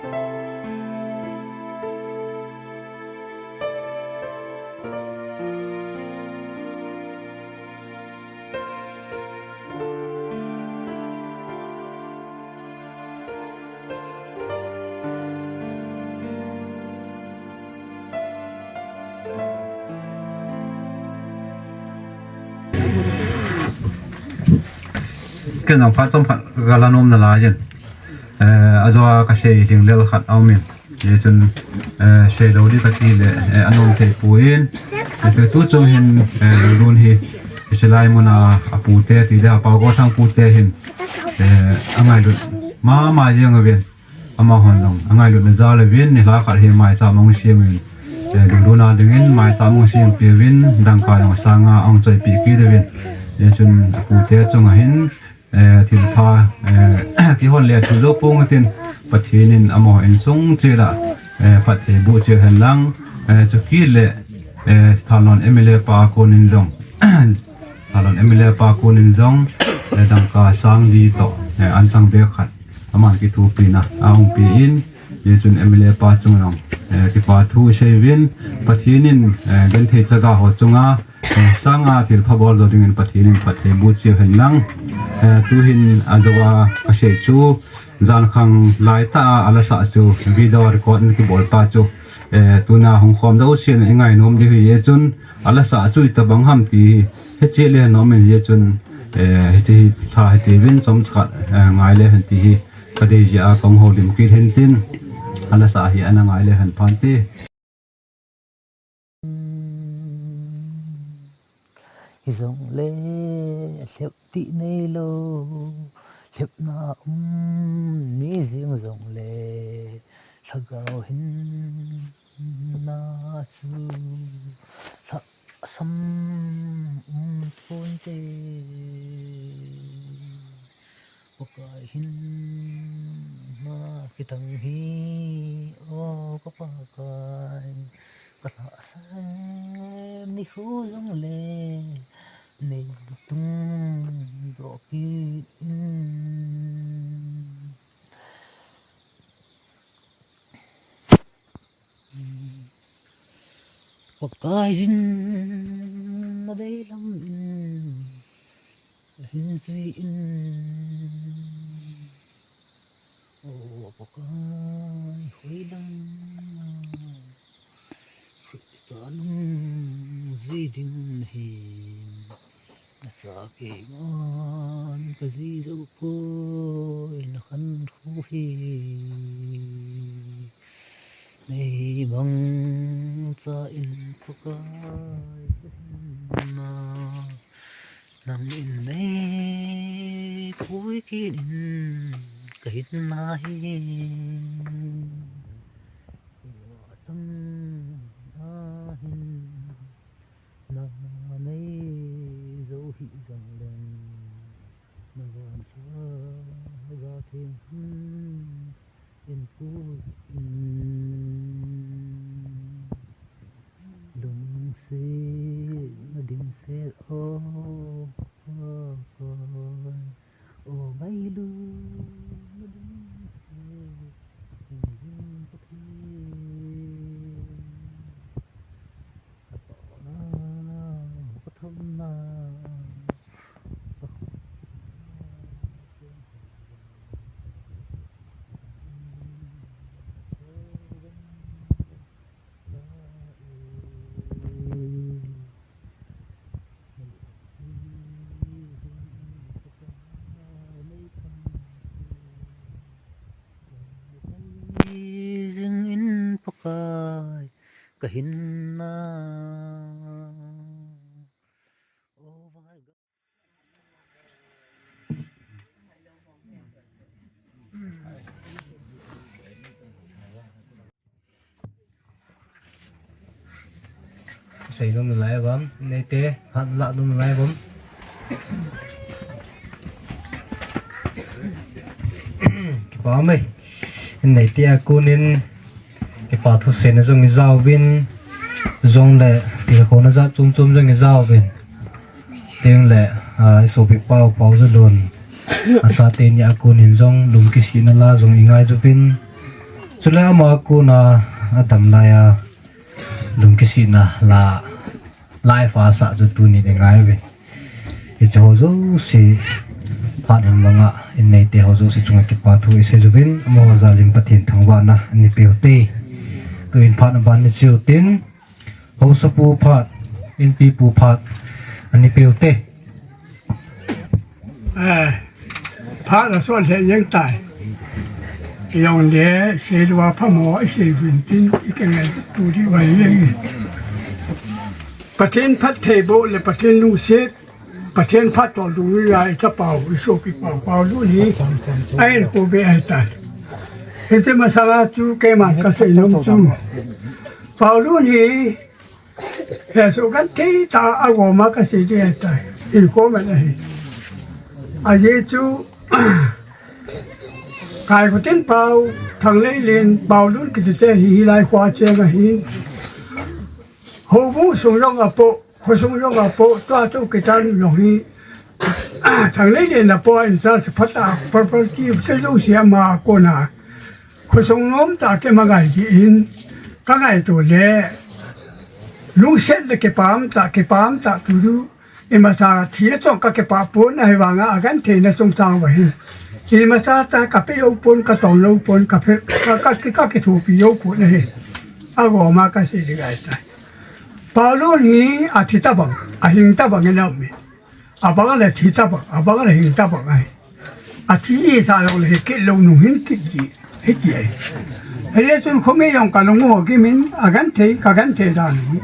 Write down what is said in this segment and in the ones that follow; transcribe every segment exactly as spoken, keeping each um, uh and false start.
Ken jong phat chomkhat ka la nom nalai jin. Eh, ajo a ka sei ding lel khat a um in. Hichun, eh, sei lou ding ka ti le, eh, anom thei poi. Hichun tu chung hin, eh, Lunglun hi, hiche lai mun a, a pute ti le, a Paokothang pute hin, eh, angailut mama jeng uvin. Amahon jong angailutna jal uvin, nilhah khat hi maicham ahung sem uvin. Eh, Lunglun a dingin maicham ahung sem peh uvin, dangka jong sanga ahung choipeh kit uvin. Hichun a pute chunga hin, eh, thilpha, eh, kihon le thu jou pong tin, Pathen in amaho insung cheh a, eh, phatthei boh cheh hen lang, eh, chukit le, eh, Thanlon M L A pa a kon in jong, Thanlon M L A pa a kon in jong, eh, dangka sang li toh, eh, anchang beh khat, aman kithopina ahung pe in, hichun M L A pa chung jong, eh, kipa thu sei uvin, Pathen in, eh, genthei chaga ho chunga, eh, sanga thilpha bol jou dingin Pathen in phatthei boh cheh hen lang. Eh, tu hin ajo a ka sei chu, jan khang lai tah a ala sah chu, video record in kibol ta chu, eh, tuna hung khom deuh sen i ngai nom ding hi chun, ala sah chu itobang ham ti hi, he cheh le nom in hichun, eh, hiti hi, tha hiti vin chomkhat, eh, ngai le hen ti hi, ka dei jeh a kong houlim kit hen tin, ala sah hi ana ngai le hen phan ti. Hijongle lhep ti neilou, lhepna um ni jing jongle, lhagao hinna chu lhasam um ponte. Pakai hinna kitang hi, o ka Pakai, ka lhasam nikho jongle, nei tungdoh kit in. Pakai in nadei lam in ahin jui in, o Pakai hoilang a Christa nung jui ding nahi. Nacha keiman kajui jou poi, nakhankho hi. Nei mangcha in Pakai kahinna, nang in nei pui kit in kahinna hi. Achang ahin na nei jou hih jongleng, na vantha ga theng hun in pu in lungset na ding set ho, ho, ho. O ngailu na ding set, na ding Pathen. Jing in Pakai kahinna. Sei nom nalai bam, neite, hat lah nom nalai bam. Kipa mai. Neite a konin, kipa thuseina jong i jaovin, jongle, kipa khona jat chom chom jong i jaovin. Tengle, a, i sopi pau, Pau Jadon. Achate ni a konin jong, lungkisihna la jong i ngai uvin. Chule ama kona adam laiya lungkisihna la live a asah chu tuni in ngai uve. Hiche ho jouse phat in manga in neite ho jouse chunga kipa thu isei uvin, amaho jal in Pathen thangvahna anei peh ute. Tuin phat aban ni cheu tin, haosapu phat, inpipu phat anei peh ute. Eh, phat asot lheh jeng tai. Jong le, seilouva phamo, isei uvin tin, ikingaito diu ahi. Pathen phattheiboh le Pathen lungset, Pathen phattheiboh lungset a ichapa u, isopipa u Paolun hi, ahin koi be ahitai. Hiche masanga chu keiman kasei nom chu, Paolun hi, hesoh genthei tah a agoma kasei ding ahitai. Hinkho man ahi. Ajeh chu, Kaikhotin pau, Thangleilen, Paolun kiti te hi hilai khoa cheng ahin. Houbung sung jong apoh, khosung jong apoh, tua chu kitan jong hi. Thangleilen apoh in charge phatah, property, kei jouse ama kona. Khosung nom tah a kei ma ngai jeh in, kangaito le, lungset le kipah tah, kipah tah tu du, imacha thi a chong kakipah pon ahivanga agentheina chungchang uva hin. Imacha tah kapeh lou pon, katong lou pon, kapeh, ka, ka, kakithopi lou pon ahi. Agoma kasei ding ahitai. Paolun hi athi tabang, ahing tabang in aum e. Abang le thi tabang, abang le hing tabang ahi. Athi ijat jong le hi kit lou nung hin kit ji, hiti ahi. Hijeh chun khomi jong kalung u gim in, agenthei, kagenthei dan u.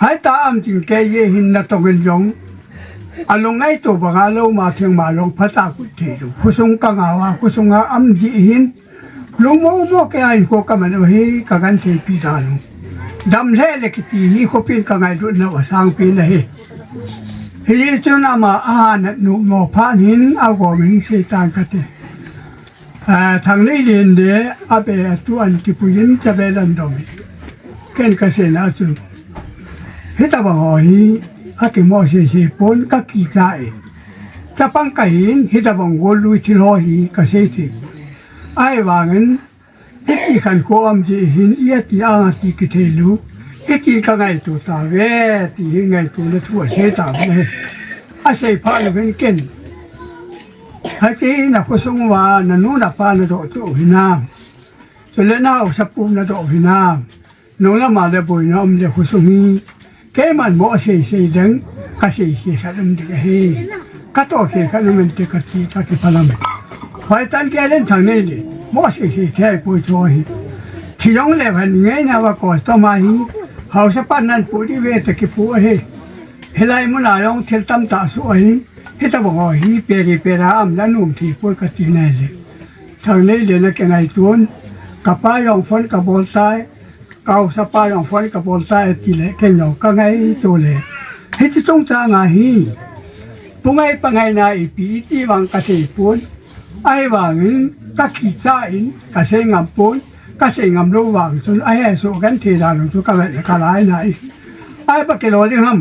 Hita aum jing kei jeh hin natong in jong, alung ngaito banga lou ma theng ma jong phatah koi thei lou. Khosung kangah uva, khosung a aum jeh hin, lungmong mong kei a hinkho kaman u hi kagentheipi dan u. Damlheh le kiti hi khopin kangailutna u asangpen ahi. Hijeh chun ama ahana nommo phat hin agom in seitan kate. Ah, Thangleilen le abe atu an kipuiyin chabe landom. Ken kaseina chu, hitabang ho hi akimo seisei pon, kakicha e. Chapang kahin, hitabang gollui thil ho hi kaseisei pon. Ahivangin, hiti khankho aum jeh hin, iti anga ti kithei lou. Hiti kangaito tauve, ti hi ngaitona thu asei tauve. Asei phat louvin ken, hiche nakhosung uva nanu napa nadoh toh u hinam, chule nahaosapu nadoh u hinam, nung lama le boina um le khosung hi, keiman mo seisei ding, kaseisei khat um ding ahi. Katoh khel khat um inte kati, kakipah lam. Hoitah in kei le Thangleilen mo seisei thei poi chu hi. Thi jong le van ngeina uva custom ahi. Haosapa nan pu diu ve ti kipu ahi. Hilai muna jong thil tamtah asoh ahi. Hitabang ho hi peri pera aum le anom thei poi kati nai le. Thangleilen a kingaiton. Kapa jong phone kabol tai. Kahaosapa jong phone kabol tai tile, ken jong kangaito le. Hiti chungchang a hi, pu ngai pa ngaina ipi iti vang kathei pon. Ahivangin kakicha in, kasei ngam pon, kasei ngam lou vang chun, ahesoh genthei dan u chu kavet le kalai nai. Ahi pa kilo ding ham.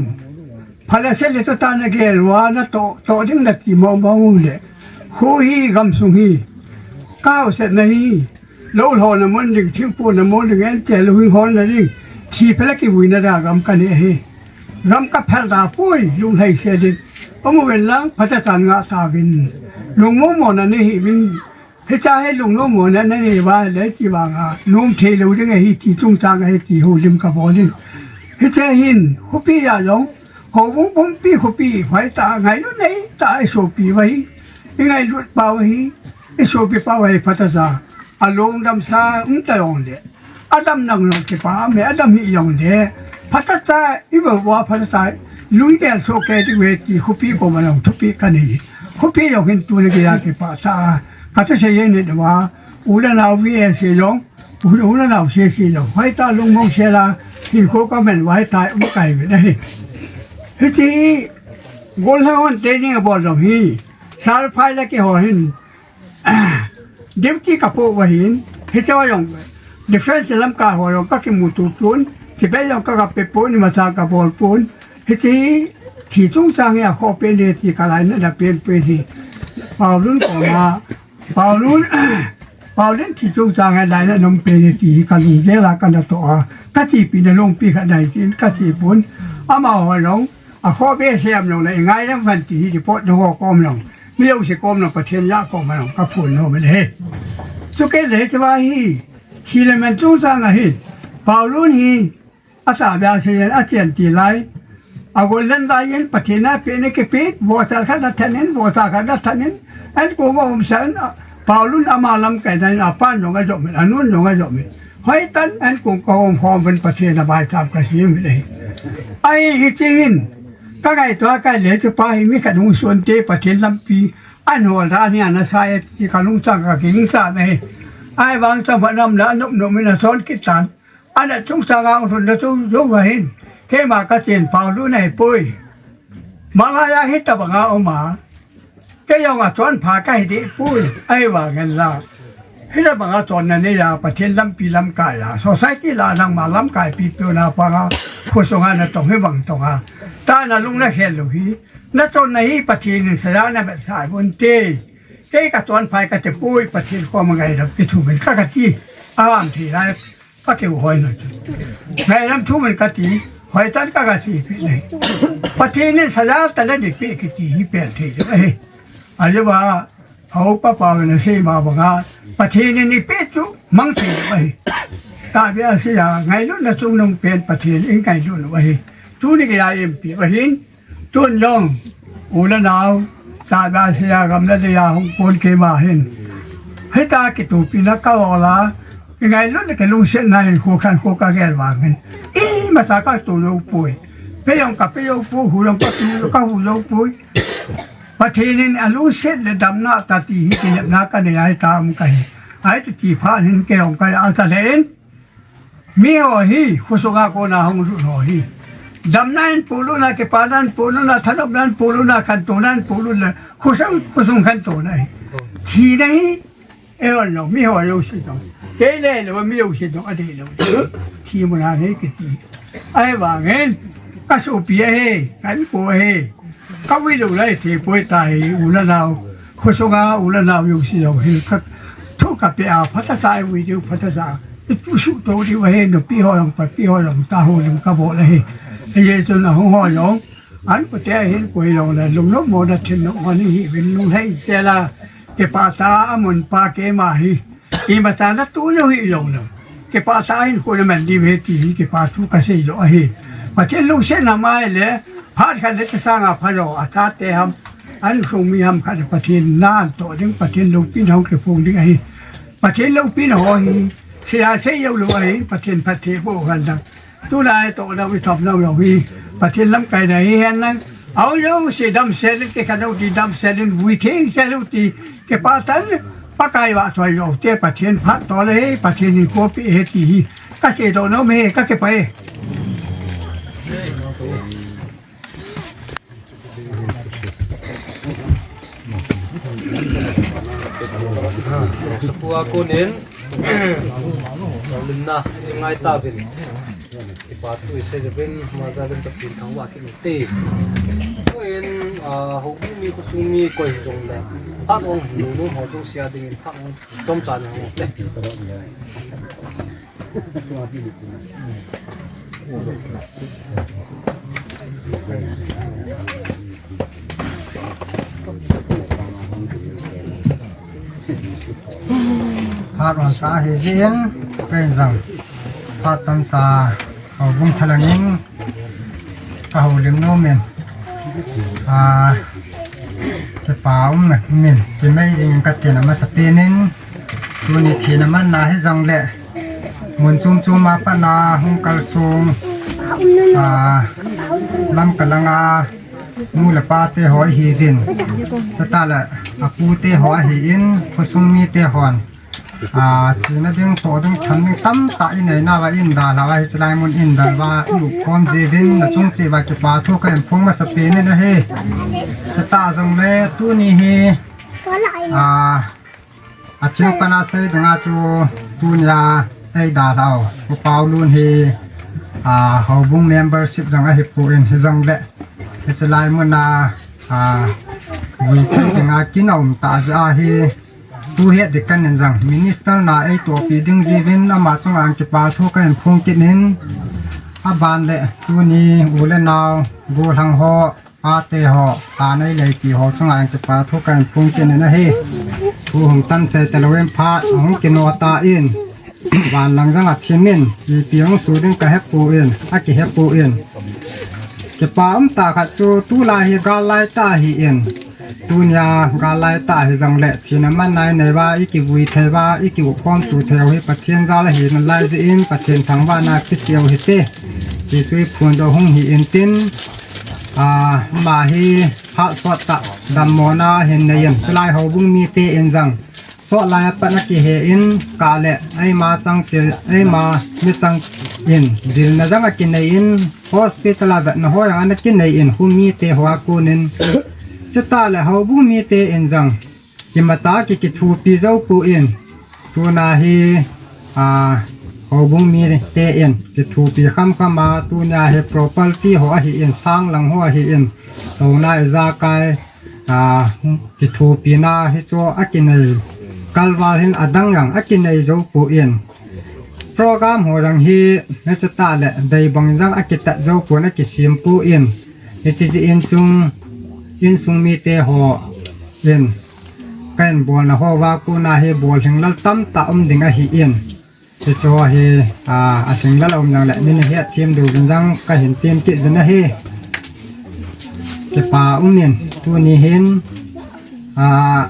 Phalaseh le toh tah nagel uva natoh, toh ding nati mong mong u le. Kho hi gamsung hi. Kahaosatna hi. Lou lhona mun ding, thingpona mun ding, ente lou hing holna ding. Thi phat le kivuina dia gam kanei ahi. Gam kaphel da poi, lunglhai se ding. Amu ven lang, phatechan ngah tauvin. Lungmong mona nei hih uvin. Hiche hi lungmong mona nanei uva le ti vanga, nom thei lou ding ahi ti chungchang ahi ti houlim kabol in. Hiche hin, khopi a jong, houbung pumpi khopi, hoitah a ngailut neitah a isopi uva hi, ingailut pau ahi, isopi pau ahi phatecha, alungdam sa um ta jong le. Adam nang jong kipa me, adam hi jong le. Phatecha, iva uva phatecha, lui del soh kei diu ahi ti, khopi koma jong thupi kanei. Khopi jong hin tuni geiya kipah tah a. Kathusei jeng in uva, u le nao V S jong, u, u le nao sese jong. Hoitah lungmong sel a, hinkho kaman uva hitia um kahi uvin ahi. Hiche hi, gollhang hon training abol jong hi. Salphai le keiho hin. Duty kapoh uva hin, hiche a jong, defense lamkai ho jong kakimuto pon, chibai jong kagape pon, imacha kabol pon, hiche hi, thi chungchang hi akhoh pen e ti kalainatna penpen hi. Paolun koma, Paolun, Paulin thi chungchang a lainat um pen e ti hi ka lunggel a ka na toh a, ka tipi na lungpi khat nai tin ka ti pun. Amaho jong, a khoh behseh am jong le, i ngai lam van ti hi report na ho kom jong, mi jouse kom jong, Pathen ja kom jong, ka phun nom e. Chu kei le hiche va hi, thi le man chungchang a hin, Paulun hi, a tahbeh a seiyin a chen ti lai. A golden lai in Pathen a pehna kipe, vohcha khat a than in, vohcha khat a than in, an koma um sa in, a, Paulun ama lamkaina in, a pan jong a jom in, a nun jong a jom in. Hoitah in an kong ka hom hom uvin Pathen a maicham ka sem uvin ahi. Ahi hiche hin, ka ngaito a ka le chu pa hi mi khat hung son te Pathen lampi, an hol dan hi ana sai ti ka lungchang ka ging sa ahi. Ahivang cha ba nam la nop nop in a son kit tan. Ana chungchang a hung lhun na chung chung ahin. Keima ka chen Paulun ahipoi. Malaya hitabang a um a. Kei jong a chonpha ka hi deh poi. Ahivangin la. Hitabang a chonna nei a Pathen lampi lamkai a. Society la nangma lamkai pipiu na panga. Khosung a na tong hi bang tong a. Ta na lung na khel lou hi. Na chonna hi Pathen in saya na bet sa bon te. Kei ka chonpha ka te poi Pathen koma ngaidam kithumin ka ka ti. Avam thi lai. Ka keu hoi na chu. Ngaidam thu min ka ti, hoitah in ka ka seipeh nei. Pathen in saja tah le nei peh kiti hi pen thei le ahi. Ajeh va, a upa pa ven a sei ma banga, Pathen in nei peh chu mang thei le ahi. Tahbeh a sei a, ngailutna chungnung pen Pathen in ngailutna ahi. Tuni gei a M P ahin, Tun jong, u le nao, tahbeh a sei a gam le lei a hung kon keima hin. Hitia kitupina ka ol a, i ngailut le ka lungsetna hin kho khan kho ka gel vangin. Imacha ka tu jou poi. Pe jong ka pe jou poi, hu jong ka tu, ka hu jou poi. Pathen in a lungset le damna tah ti hi kinepna ka nei a hita um ka hi. Ahi ti ti phat hin kei jong ka ja ta le in. Miho hi, khosung a kona hung lut ho hi. Damna in polut na, kipana in polut na, thanopna in polut na, khantouna in polut na, khosung, khosung khantouna hi. Thina hi, eiho lou, miho jouse jong. Kei le lou, mi jouse jong, adei lou. Thi muna nei kiti. Ahivangin, ka sopi ahi, ka inko ahi. Ka vui lou lai thei poi tahi, u le nao. Khosunga u le nao jouse jong hi ka thu ka pe a, phatah cha i vui diu, phatah cha i tu suhto diu ahi, nupi ho jong, papi ho jong, tahsa ho jong ka bol ahi. Hijeh chun ahung ho jong, an kote ahin koi jong le, lungnom mona thinnom mona hi uvin lunglhai cheh la, kipah tah a mun pa keima hi. Imacha na tu jou hih jong le, kipah tah in kona man diu ahi ti hi kipah thu ka sei joh ahi. Pathen lungsetna mai le, phat khat le kisanga pha jo, a chate ham, an sung mi ham khat Pathen na an toh ding, Pathen loupina hung kiphong ding ahi. Pathen loupina ho hi, sei a sei jou lou ahi, Pathen phatthei boh hen lang. Tulai toh dau i thop dau dau hi. Pathen lamkaina hi hen lang. Au jouse damsel in kikhen u ti damsel in vui thengsel u ti. Kipah tah in Pakai vahchoi jou te Pathen phat toh le hi Pathen in khopi ahi ti hi. Ka seidoh nom e, ka kipah e. Chapua konin, limna, ngai tauvin. Kipa thu isei uvin, majalin Pathen thangvah kit ute. Koin, ah, houbung mi khosung mi koi hijongle, phat ong nunu ho jouse a dingin phat ong chomcha ni hong ute. Phat ong sa hi jin, pen jang. Phat chomcha, houbung thalangin, ka houlim nom in. A, kipa um na min, kimei ding ka tina masapen in, tuni thina manna hijongle, mun chom chom a pat a hung kalsong, a, Lamka langa nu le pa te ho ihiuvin. Chutah le apu te ho ahin, khosung mite hon, a, chena ding, toh ding, chan ding tamtah inei nauva, indalhau a hiche lai mun indalhau va i-um khom jiuvin, nachung cheh uva kipa thu kahin phong masapen in ahi. Chutah jongle tuni hi, a, A thil pana sei dinga chu tunia eidalhau Pu Paulun hi, a, houbung membership jong ahipon hijongle, hiche lai muna, a, vui thei dinga kin aum tah jeh ahi, Tu het dik kan in jang, minister na eitohpi ding jiuvin ama chunga kipa thu kahin phong kit in, aban le tuni u le nao, gollhang ho, pate ho, a nei lei ti ho chunga kipa thu kahin phong kit in ahi. Thu hung tan sei talou in phat hung kino tan, van lang jang a thim in, ipi hung su ding ka hepon, akihepo in. Kipa um tah khat chu tulai hi gal lai tah ahin. Tunia gal lai tah hijongle thina man nai nei uva, i kivui thei uva, i kiu khom tu thei u hi Pathen jal ahi nalai jeh in Pathen thangvahna kicheu hite. Ti chu i phondoh hung hi intin, a, ama hi phat sot tah dammona hin nei in, chulai houbung mite in jang sot lai a pat a kihe in, kah le eima chang chil, eima mi chang in, dilna jang a kinei in, hospital a vetna ho jang ana kinei in, hou mite ho a kon in, chutah le houbung mite in jang kimacha ki, kithopi jou pon, tuna hi, a, houbung mite in kithopi kham kham a, tunia hi property ho ahin, sang lang ho ahin, touna ijakai, a, kithopina hi chu akinei kalval hin adang jang akinei jou pon. Program ho jang hi, hiche tah le dei bang jang akitat jou pon, akisem pon. Hiche jeh in chung, insung mite ho in, kahin bolna ho uva kona hi bol lhinglel tamtah um ding ahin. Hiche ho hi, a, alhinglel a um jang le, nei hethem diuvin jang kahin tem kit uvin ahi. Kipa um in, tuni hin, a,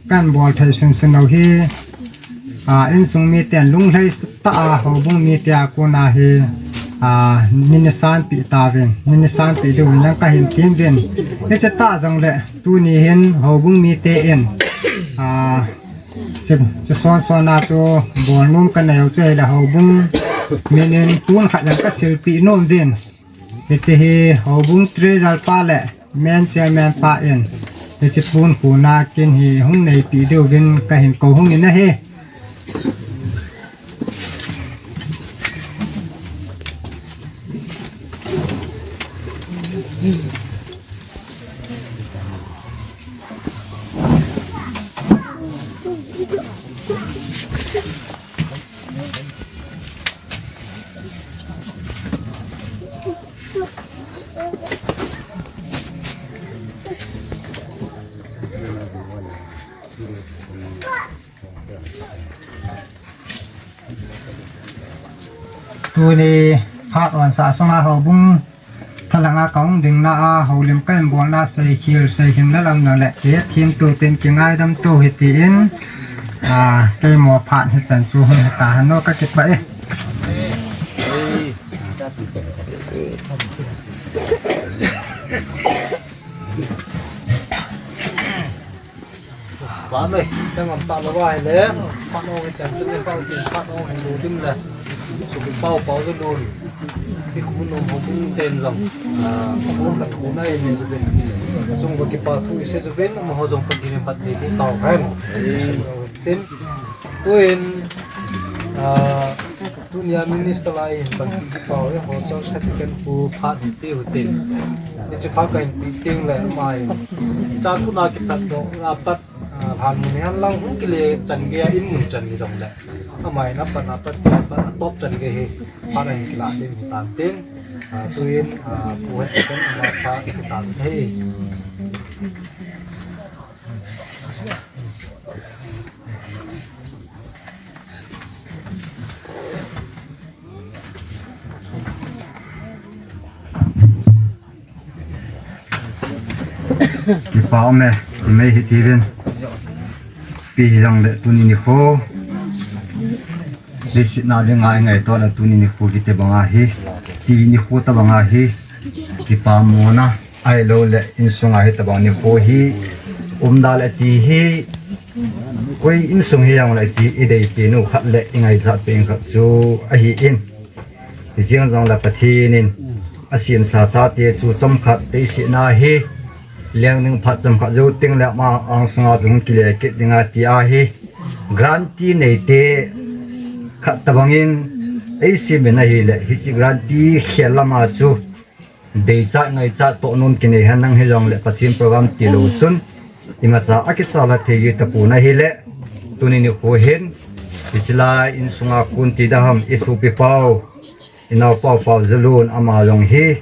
kahin bol thei sunsun lou hi, a, insung miten lunglhai tah a houbung mite a kona hi, a, nei sanpeh tauvin, nei sanpeh diuvin jang kahin tem uvin. Hiche tah jongle, tuni hin houbung mite in, a, Chu, chu son son a chu bol nom kanei u chu hile houbung min in pon khat jang kasilpeh nom uvin. Hiche hi houbung treasurer pa le main chairman pa in hiche pon kona kin hi hung neipeh diuvin kahin kou hung in ahi. Tuni phat onsah sunga houbung thalhanga kahung dingna a houlim kahin bolna seikhel seikhin na lam na le, hethem tou ten kingaidam tou hite tin, a, keima phat hichan chu hung hita hen o, kakipah e. Pan oi, tengam ta lou va hile, pan ong chan chun pau tin, pan ong hin lu dim le. Chu pau pau lu lu. Ti khu nu ho bung ten jong. A, khu ka khu nai ni lu dim. Chung va kipa thu i sei lu dim, mo ho jong pa ki lim pat ni ki tau kan. Tin, tuin, a, Tunia minister lai in pan kipau e, ho chau sa ti kan pu phat ni ti u tin. Hiche phat kahin pe teng le amai. Cha kuna kipat doh, apat, a, lhan mun hi hen lang hung kile chan gei a in mun chan gei jong le. Amai na pan apat, apat, atop chan gei hi. Phat ahin kila ding hi tan tin. A, tuin, a, pu het kan ama phat hi tan hi. Kipa um e, ti mai hi ti uvin. Ipi hijongle tuni nikho. Leiset na dinga i ngaito na tuni nikho kiti banga hi. Ti nikho tabanga hi. Kipamona. Ahilou le, insunga hitabang nikho hi, um da le ti hi, koi insung hi jong le ti, i deipi nu khat le, i ngaichat pen khat chu ahi in. Hijeng jong le Pathen in, asemsa chate chu chomkhat, leiset na hi, leng ding phat chomkhat jou teng le ama angsunga chu hung kile kit ding ati ahi. Guarantee neite khat tabang in, eisem in ahile, hiche guarantee khel lama chu, deichat ngaichat toh nom kinei hen lang hijong le Pathen program tilou chun imacha akichat la thei tapon ahile, Tuni nikho hin, hiche lai insunga kon ti daham, isopi pau, inao pau pau Zalun ama jong hi,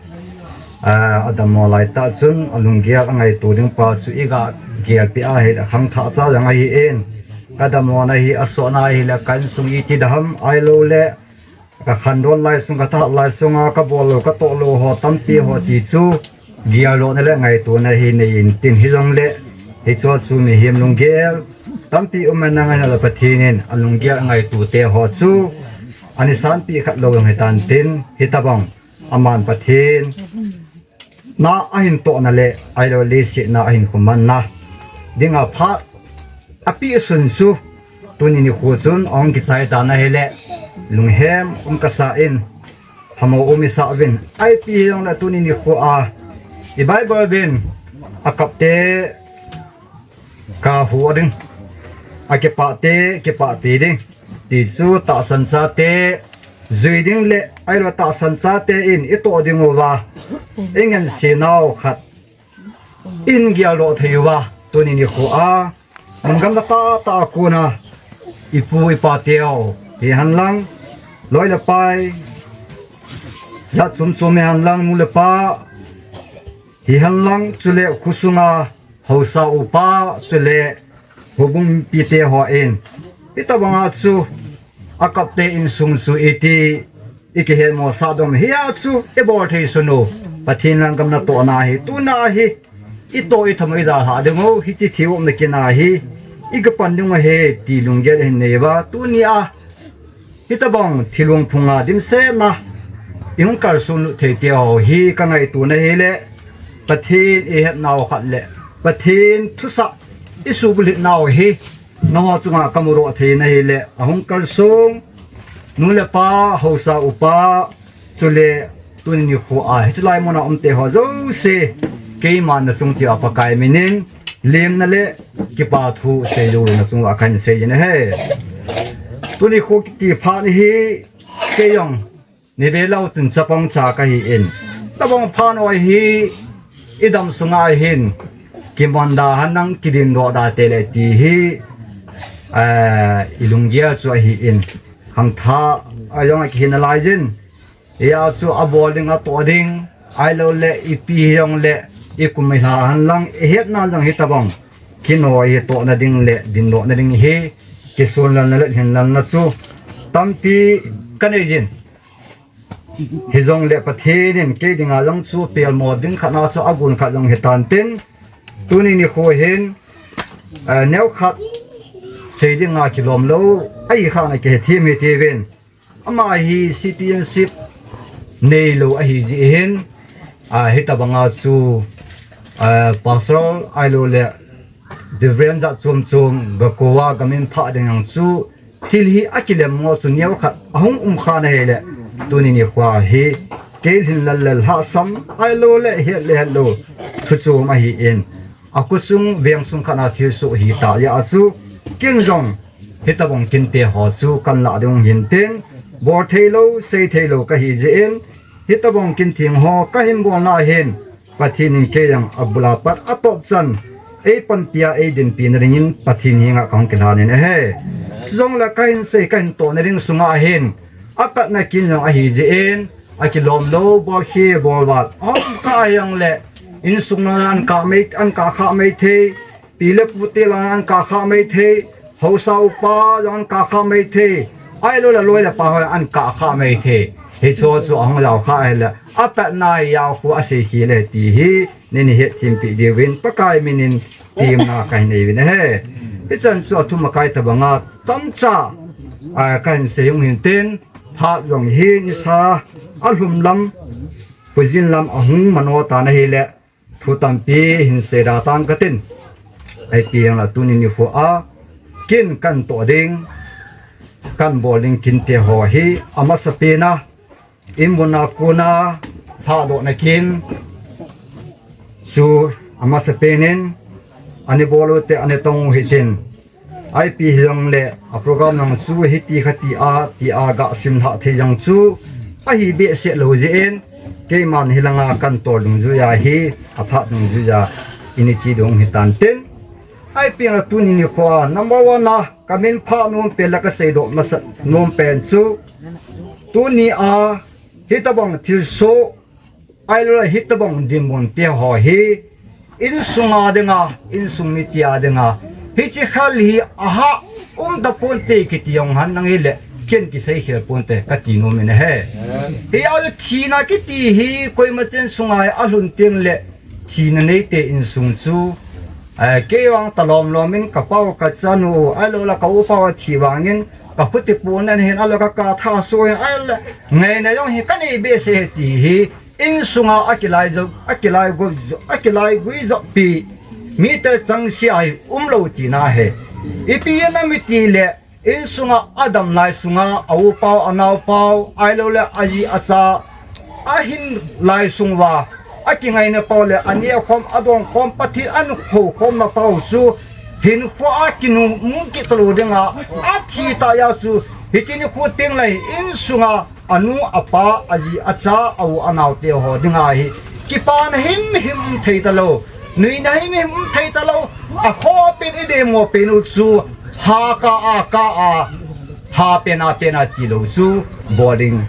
a, adammo lai tah chun alunggel angaito ding pa chu iga gelpi ahile khangthah cha jong ahin. Kadammo na hi asona ahile ka insung iti daham ahilouleh, ka khandon lai sung, ka thahat lai sunga kabol lou, katoh lou ho tampi ho ti chu geldohna le ngaitona hi nei intin hijongle, hichea chu mihem lunggel tampi um in, nangaiya le Pathen in alunggel angaito te ho chu ani sanpi khat lou jong hitan tin, hitobang aman Pathen na ahin tohna le ahilou leiset na ahin khumanna dinga phat apeh sun chu tuni nikho chun ahung kichai tan ahile, lunghem um kasa in, phamo um isah uvin. Ipi hijongle tuni nikho a i Bible uvin akapte kahu ding, akipahte kipahpi ding, ti chu tahsan chate jui ding le ahilou tahsan chate in itoh ding uva, ingense nau khat in geldoh thei uva, tuni nikho a mun gamla tahtah a kona ipu ipa teu hihen lang, loi le pai jat chom chom hihen lang, nu le pa hihen lang, chule khosunga haosa upa, chule houbung mipite hon, hitobanga chu akapte insung chu iti ikihetmosah dom hia chu ibol thei sun u, Pathen lang gamla tohna hi tuna hi itoh itham u idalhah ding u, hiche thil umna kin a hi ikipan ding u ahi ti lunggel ihin nei uva, tunia hitobang thil lungphunga dimset na ihung kalson lut thei teu hi kangaito na hile, Pathen ihetnau khat le Pathen thusah isuhbulhit nau hi nangho chunga kamudoh thei na hile, ahung kalsong nu le pa, haosa upa, chule tuni nikho a hiche lai muna umte ho jouse, keiman nachung cheh a Pakai minin lemna le kipathu seijou nachung uva kahin sei in ahi. Tuni nikho kiti phat hi keijong ni velou chun chapang cha kahin, tobang phat ho hi idam sunga hin kimonda henlang, kidindoh da tele ti hi, a, ilunggel chu ahin, khangthah a jong akihi nalai jin. Hia chu abol ding, atoh ding, ahilouleh ipi hijongle ikum ilha henlang, ihetna jong hitobang kinoi hi tohna ding le dindohna ding hi kisunlelna le lhinlelna chu tampi kanei jin. Hijongle Pathen in kei dinga jong chu pelmo ding khat na chu agon khat jong hitan tin, tuni nikho hin, eh, neokhat sei dinga kilom lou ahi khat na kihethem hite uvin. Ama hi citizenship neilou ahi jeh hin, a, hitobanga chu, a, pastor ahilouleh Reverend jat chom chom gakou a gamin phah ding jong chu thil hi akilemmo chu neokhat ahung um kha na hile, tuni nikho hi kei lhinlel le lhahsam ahilouleh het le hetlou thu chom ahin, akhosung vengsung khat na thilsoh hitah jeh a chu ken jong hitobang kinte ho chu kahin lah ding u hin tin, bol theilou, sei theilou kahi jeh in, hitobang kin theng ho kahin bolna hin, Pathen in kei jong abul a pat atop chan eipanpi a eidinpi na dingin Pathen henga kahung kilhan in ahi. Chujongle kahin sei kahin toh na ding sunga hin, apatna kin jong ahi jeh in, akilom lou, bolkhe bolval aum kha hijongle, insung lang ankah mei, ankah kha mei thei, pi le pute lang ankah kha mei thei, haosa upa jong ankah kha mei thei, ahilouleh loi le pa ho ankah kha mei thei. Hicheho chu ahung jao kha ahile, apatna hi jao khu asei khel e ti hi nei hetthempi diuvin Pakai minin temna kahin nei uvin ahi. Hichan chu athum akai tobanga chomcha, a, kahin sei u hin tin, phat jong hi nisa alhum lam, pujin lam ahung mano tan ahile, thu tampi hin seida tang katin. Ipi hijongle tuni nikho a kin kahin toh ding, kahin bol ding kinte ho hi, amasapen a, inmun a kona lhahdohna kin chu amasapen in, ana bol u te, ana tong u hitin. Ipi hijongle, a program jong chu hiti khati a, ti a gasim lhah thei jong chu ahi behseh lou jeh in, keiman hilanga kahin tol dungjuiya hi, aphat dungjuiya ini che ding u hitan tin, Ahi peng la tuni nikho a number one a kamin pha nom pen le kasei doh masat nom pen chu, tuni a hitabang thilsoh ahilouleh hitabang dinmun te ho hi insunga dinga, insung mite a dinga, hiche khel hi aha um taponte kiti jong hen lang hile, ken kisei khel ponte kati nom in ahi. Hia thina kiti hi koima chen sunga alhun teng le, thina neite insung chu, eh, kei vang talom lom in ka pau ka chanu, ahilouleh ka u pau athi vangin ka khuti pon ahin, ahilouleh ka ka tha so in, ahilouleh ngaina jong hi kanei behseh e ti hi insunga akilai jo, akilai go jo, akilai gui jo pi mite changse a hi umlou tina ahi. Ipi jeh inem itile, insunga adam lai sunga a u pau, a nao pau, ahilouleh aji acha, ahin lai sung uva akingaina pau le, aneh khom, adong khom, Pathen ankho khomna pau chu hinkho a kinung mu kit lou dinga, athi tah jeh chu hiche nikho teng le insunga anu, apa, aji, acha, a u, anao te ho dinga hi kipana himhim um thei talou, nuina himhim um thei talou, akhoh pen, idemo pen u chu ha ka a ka a, ha pen a pen a tilou chu bol ding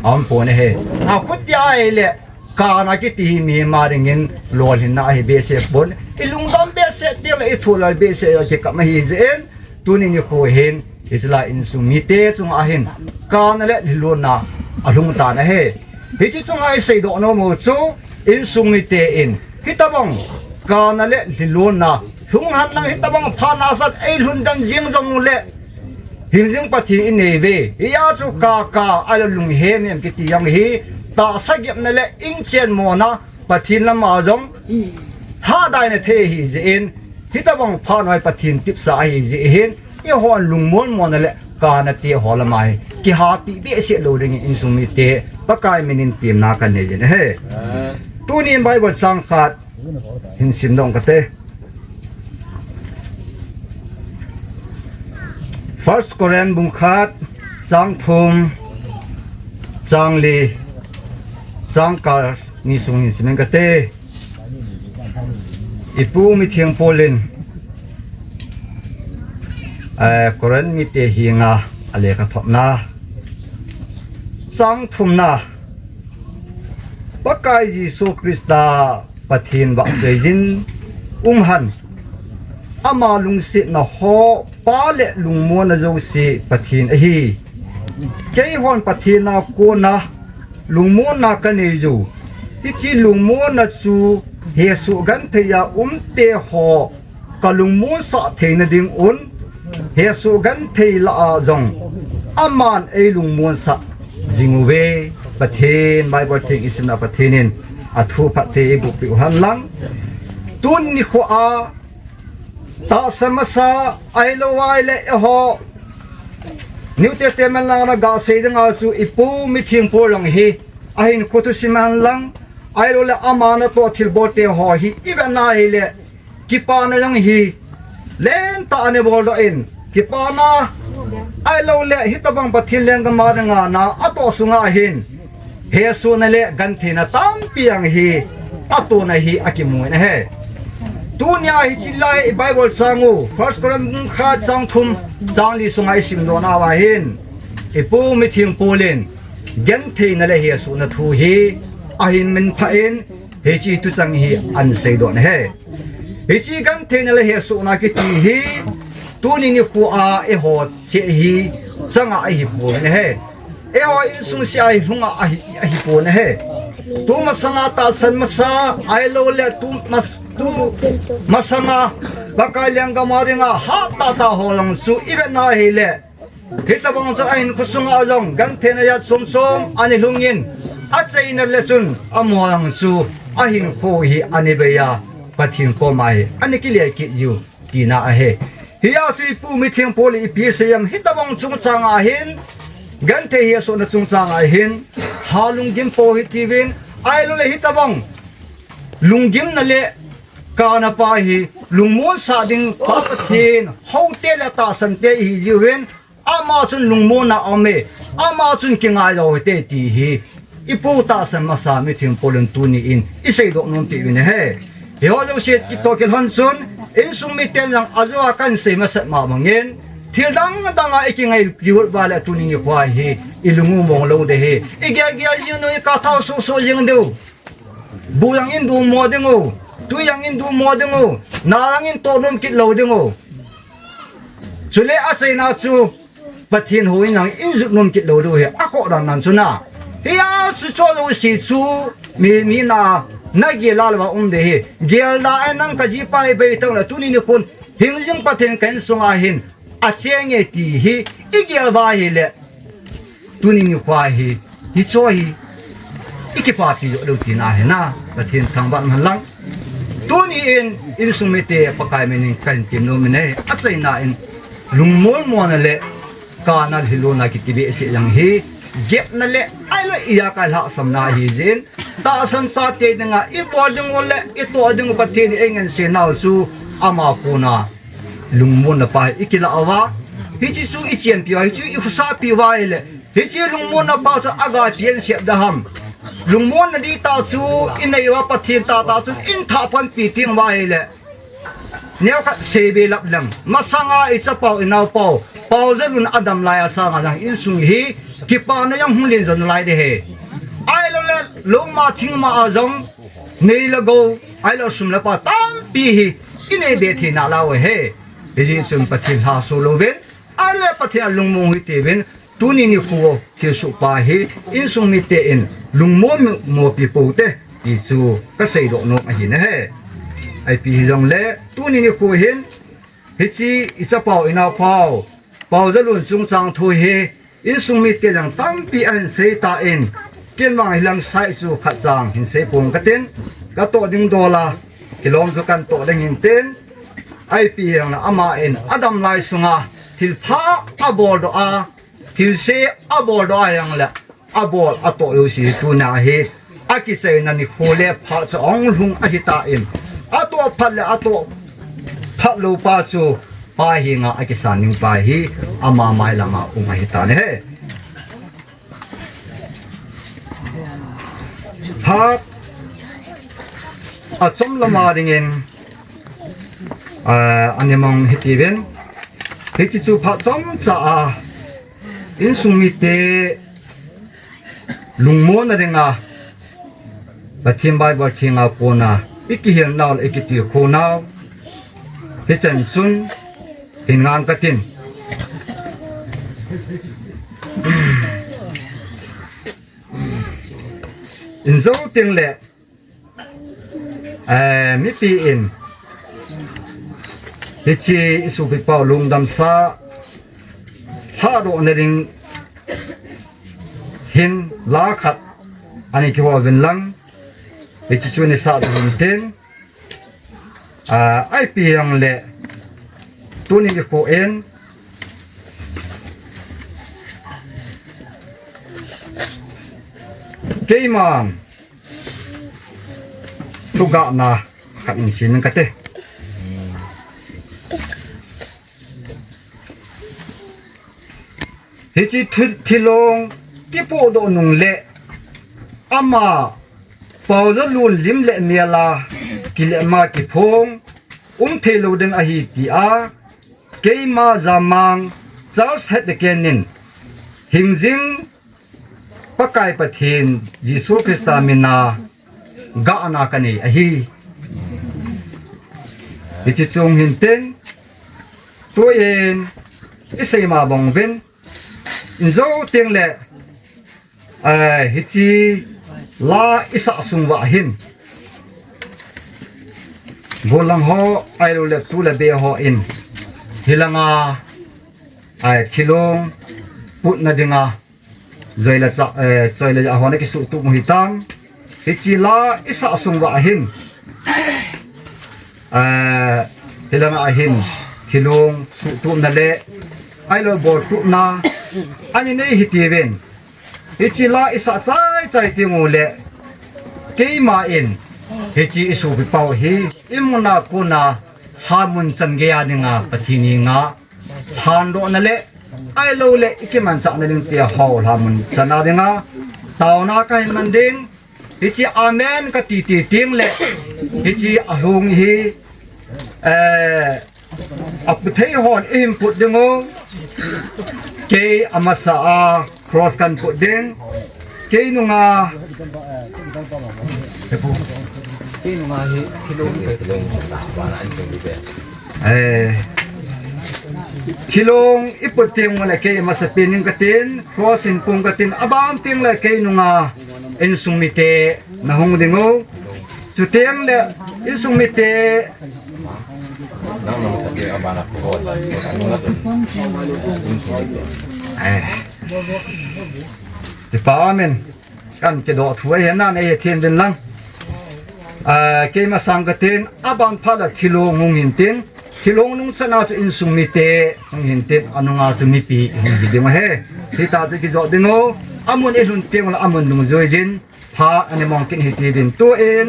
aum pon ahi. Akhutia ahile, kana kiti hi mihem a dingin lolhinna ahi behseh pon, ilungdam behseh teng le, ithohlal behseh a kikap ahi jeh in, tuni nikho hin, hiche lai insung mite chunga hin, kana le lhilunna alhung tan ahi. Hiche chunga isei doh nom u chu, insung mite in hitabang kana le lhilunna lhung hen lang, hitabang phat nasatah a eilhun den jing jong le, hingjing Pathen inei uve. Hia chu ka ka a le lunghem em kiti jong hi, tahsa gepna le inchen mona Pathen lama jong hahdaina thei ahi jeh in, hitabang phat noi Pathen tipsa ahi jeh hin, eihon lungmon mona le kana te ho lama hi kihahpi behseh lou dingin insung mite Pakai minin temna kanei in ahi. Tunin Bible chang khat hin sim dong kate. First Corinth bung khat, chang thum, chang li, chang kal ni sung hin sim ing kate. Ipu mitheng Paul in, eh, Corinth mite henga alekha thotna, chang thumna, Pakai Jesu Christa Pathen vahchoijin um hen. Ama lungsetna ho Pa le lungmonna jouse Pathen ahi. Keihon Pathen a kona lungmonna kanei u, hiche lungmonna chu hesoh genthei a umte ho kalungmonsah theina dingun, hesoh genthei lah a jong aman eilungmonsah jing uve. Pathen Bible theng isimna Pathen in athu phatthei eiboh peh u hen lang. Tuni nikho a tahsa masa ahilou ahile eiho New Testament lang a gasei dinga chu ipu mitheng Paul jong hi ahinkho thusim hen lang, ahilouleh ama natoh thilbol te ho hi ivet na hile, kipana jong hi lentah a ana bol doh in, kipana ahilouleh hitabang Pathen lenggam a dinga na atoh sunga hin hesohna le gentheina tampi jong hi atohna hi akimu in ahi. Tunia hiche lai Bible chang u, First Corinth bung khat chang thum, chang li sunga isim doh nauva hin, ipu mitheng Paul in gentheina le hesohna thu hi ahin minphah in, hiche thuchang hi ahin seidoh in ahi. Hiche gentheina le hesohna kiti hi tuni nikho a eiho seh hi changa ahipon ahi. Eiho insung seh a hi lhunga ahi, ahipon ahi. Tumasanga tahsan masa ahilouleh tumas, tumasanga Pakai lenggam a dinga hahsatah ho lang chu ivet na hile, hitabang chu ahinkho sunga jong gentheina jat chom chom ana lhungin, achaina le chun amaho jong chu ahinkho hi ana bei a, Pathen koma hi ana kile kit jiu tina ahi. Hia chu ipu mitheng Paul in ipi asei em, hitabang chungchang a hin, genthei hesohna chungchang a hin, ha lunggim pou hitiuvin, ahilouleh hitabang lunggimna le kana pa hi lungmonsah ding Pa Pathen houte le tahsante ihi jiuvin, ama chun lungmonna aume, ama chun kingailou hite ti hi ipu tahsan masa mitheng Paul in tuni in iseidoh nom peh uvin ahi. Hiho jouse kitoh kilhon chun, insung miten jong ajo a kahin sei masat ma bangin, thil dang dang a ikingai kihut uva le tuni nikho hi ilung u mong lou ding ahi. Igel gel jing u, ikathao soh soh jing diu. Bu jong in dumo ding u, tui jong in dumo ding u, na jong in toh nom kit lou ding u. Chule achaina chu Pathen houin jong in jot nom kit lou diu ahi, akhoh dan dan chu na. Hia chu cho jouse chu mi, mi na, nagel a lou a um ding ahi. Gel da a nang kajipa hi bei tong le tuni nikhon hingjing Pathen ka insung a hin acheng e ti hi igel uva ahile, tuni nikho hi, hicho hi ikipapi joh lou tina ahi na, Pathen thangvah hen lang. Tuni in insung mite Pakai min in kahin tem nom in ahi, achaina in lungmon mona le kana lhilona kiti behseh jong hi gepna le ahilou iya kai lhahsamna ahi jeh in, tahsan chate dinga ibol ding u le itoh ding u Pathen in eingansei nau chu ama kona lungmonna pa hi ikilah uva, hiche chu ichenpi uva, hiche chu ikhusapi uva ahile, hiche lungmonna pa chu aga chen sep da ham. Lungmonna dihtah chu inei uva, Pathen tahtah chu in thah panpi teng uva ahile, neokhat sei be lap leng. Masanga ichapau inaopau Paojalun adam lai a sanga jong insung hi kipana jong hung len jo nalai ding ahi. Ahilou le, lou ma thing ma a jong nei le gou, ahilou sum le pai tampi hi inei be thei nalai u ahi. Hijeh chun Pathen lhaso louvin, ahile Pathen a lungmong u hitiuvin, tuni nikho thilsoh pa hi insung mite in lungmon mopi pou te ti chu kasei doh nom ahi na ahi. Ipi hijongle tuni nikho hin hiche ichapau inaopau Paojalun chungchang thu hi insung mite jong tampi ahin sei tan, ken vang hilang sai chu khat chang hin sei pong katin, katoh ding dol a, kilom chu kahin toh ding ahin tin, ipi hijongle ama in adam lai sunga thilpha abol doh a, thilse abol doh a hijongle, abol atoh jouse tunia hi akichaina nikho le phat chu ahung lhung ahitan, atoh phat le atoh phat lou pa chu pa henga akisan ding pa hi ama mai langa um ahitan ahi. Phat achom lama dingin, ah, ani mang hitiuvin, hiche chu phat chomcha a insung mite lungmonna dinga Pathen Bible thenga kona ikihil nau le ikitilkhou nau hichan chun hin ngang katin. Injo tengle, eh, mipi in hiche isopipau lungdamsa lhahdohna ding hin la khat ana kihol uvin lang, hiche chu neisah doh uvin tin, ah, ipi hijongle tuni nikho in keiman thugahna khat hin sei ing kate. Hiche thi-, thilong kipohdoh nung le ama Paojalun lim le mel a kilem a kiphong um thei lou ding ahi tia keima Jamang Charles Head Ken in hingjing Pakai Pathen Jesu Christa mina gahna kanei ahi. Hiche chung hin tin, tuin isei ma bang uvin, injo tengle, eh, hiche la isah sung uva hin, gollang ho, ahilou le tu le be hon hilanga, eh, thilong putna dinga, joi le cha, eh, choi le ja hon akisuhtup u hitam. Hiche la isah sung uva hin, eh, hilanga hin thilong suhtupna le ahilou boltupna ana nei hitiuvin. Hiche la isah chai chai tengule, keima in hiche isopipau hi imuna kona lhamun chan geiya dinga Pathen henga lhandohna le ahilou le ikimanchahna ding tia hou lhamun channa dinga taona kahin man ding. Hiche amen kati ti teng le, hiche alhung hi, eh, aputhei hon ihin put ding u. Kei amasa a cross kan put ding. Kei nunga, kei nunga hi thilong, eh, thilong iput teng le kei amasa pen ning katin, cross in pung katin, aban teng le kei nunga insung mite nahung ding u. Chuteng le insung mite. Eh. Ti pa amen. Kan kidoh thu ahi nan, eh, thiem din lang. Ah, keima sang katin, aban phat le thilong hung hin tin, thilong nung chan a chu insung mite hung hin tin, anunga chu mipi hung hi ding ahi. Hita chu kijot ding u, amun ilhun teng le amun dungjui jin, pha ana mong kit hi ti din tu in,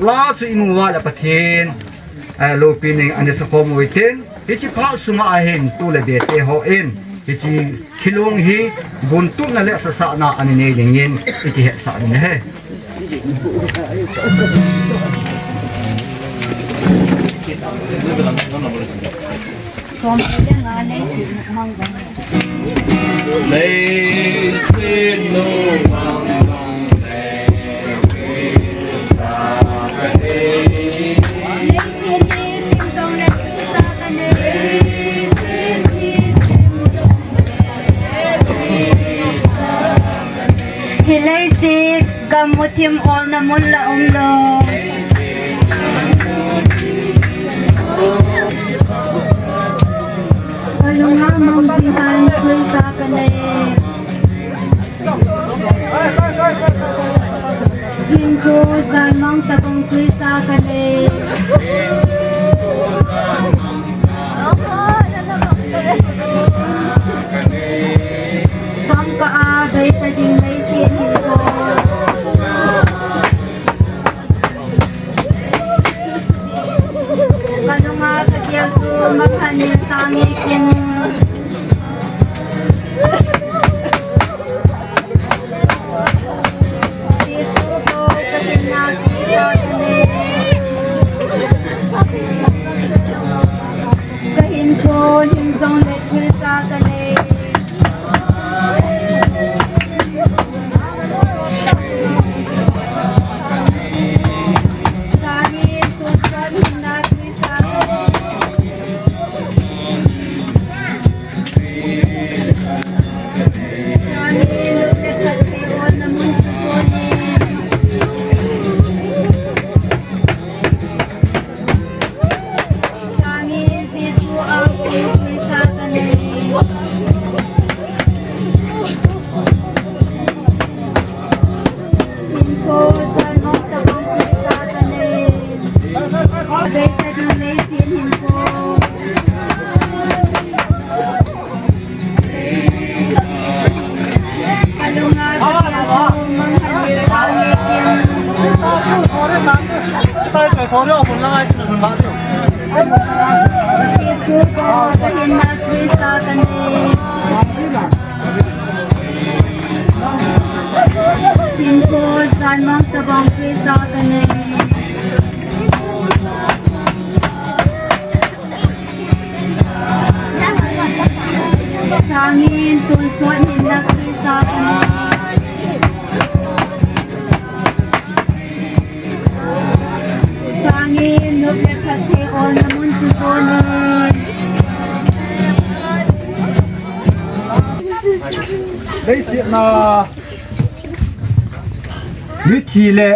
la chu imu uva le Pathen, eh, loupi ning ana sakhom u hitin, hiche phat sunga ahin tu le bete hon, hiche thilong hi gun tupna le sasahna ana nei dingin, ikihet sah ding ahi. Som le nga, leiset nu mang jong le. Leiset nu mang jong le, Christa ka nei. Leiset ni chim jong le, Christa ka nei. Leiset ni chim jong le, Christa ka nei. Hi leiset gam muthim olna mun la umlou. Kalunga mang jing tan Christa ka nei. Hinkho jan mang tabang Christa ka nei. Samkah a beita ding leiset hinkho. Kalunga kagel chu makhan in sang nge kin. Jesu toh kahinna Christa ka nei. Kahinkho hing jong le Christa ka nei. Sangin tonsot hinna Christa ka nei. Sangin nop le phatthei olna mun chu chon in. Sangin Jesu a kon Christa ka nei. Hinkho jan mang tabang Christa ka nei. Beita ding leiset hinkho. Kalunga kagel chu makhan in sang nge kin. Jesu toh kahinna Christa ka nei. Hinkho jan mang tabang Christa ka nei. Sangin tonsot hinna Christa ka nei. Sangin nop le phatthei olna mun chu chon in. Leiset a mithi le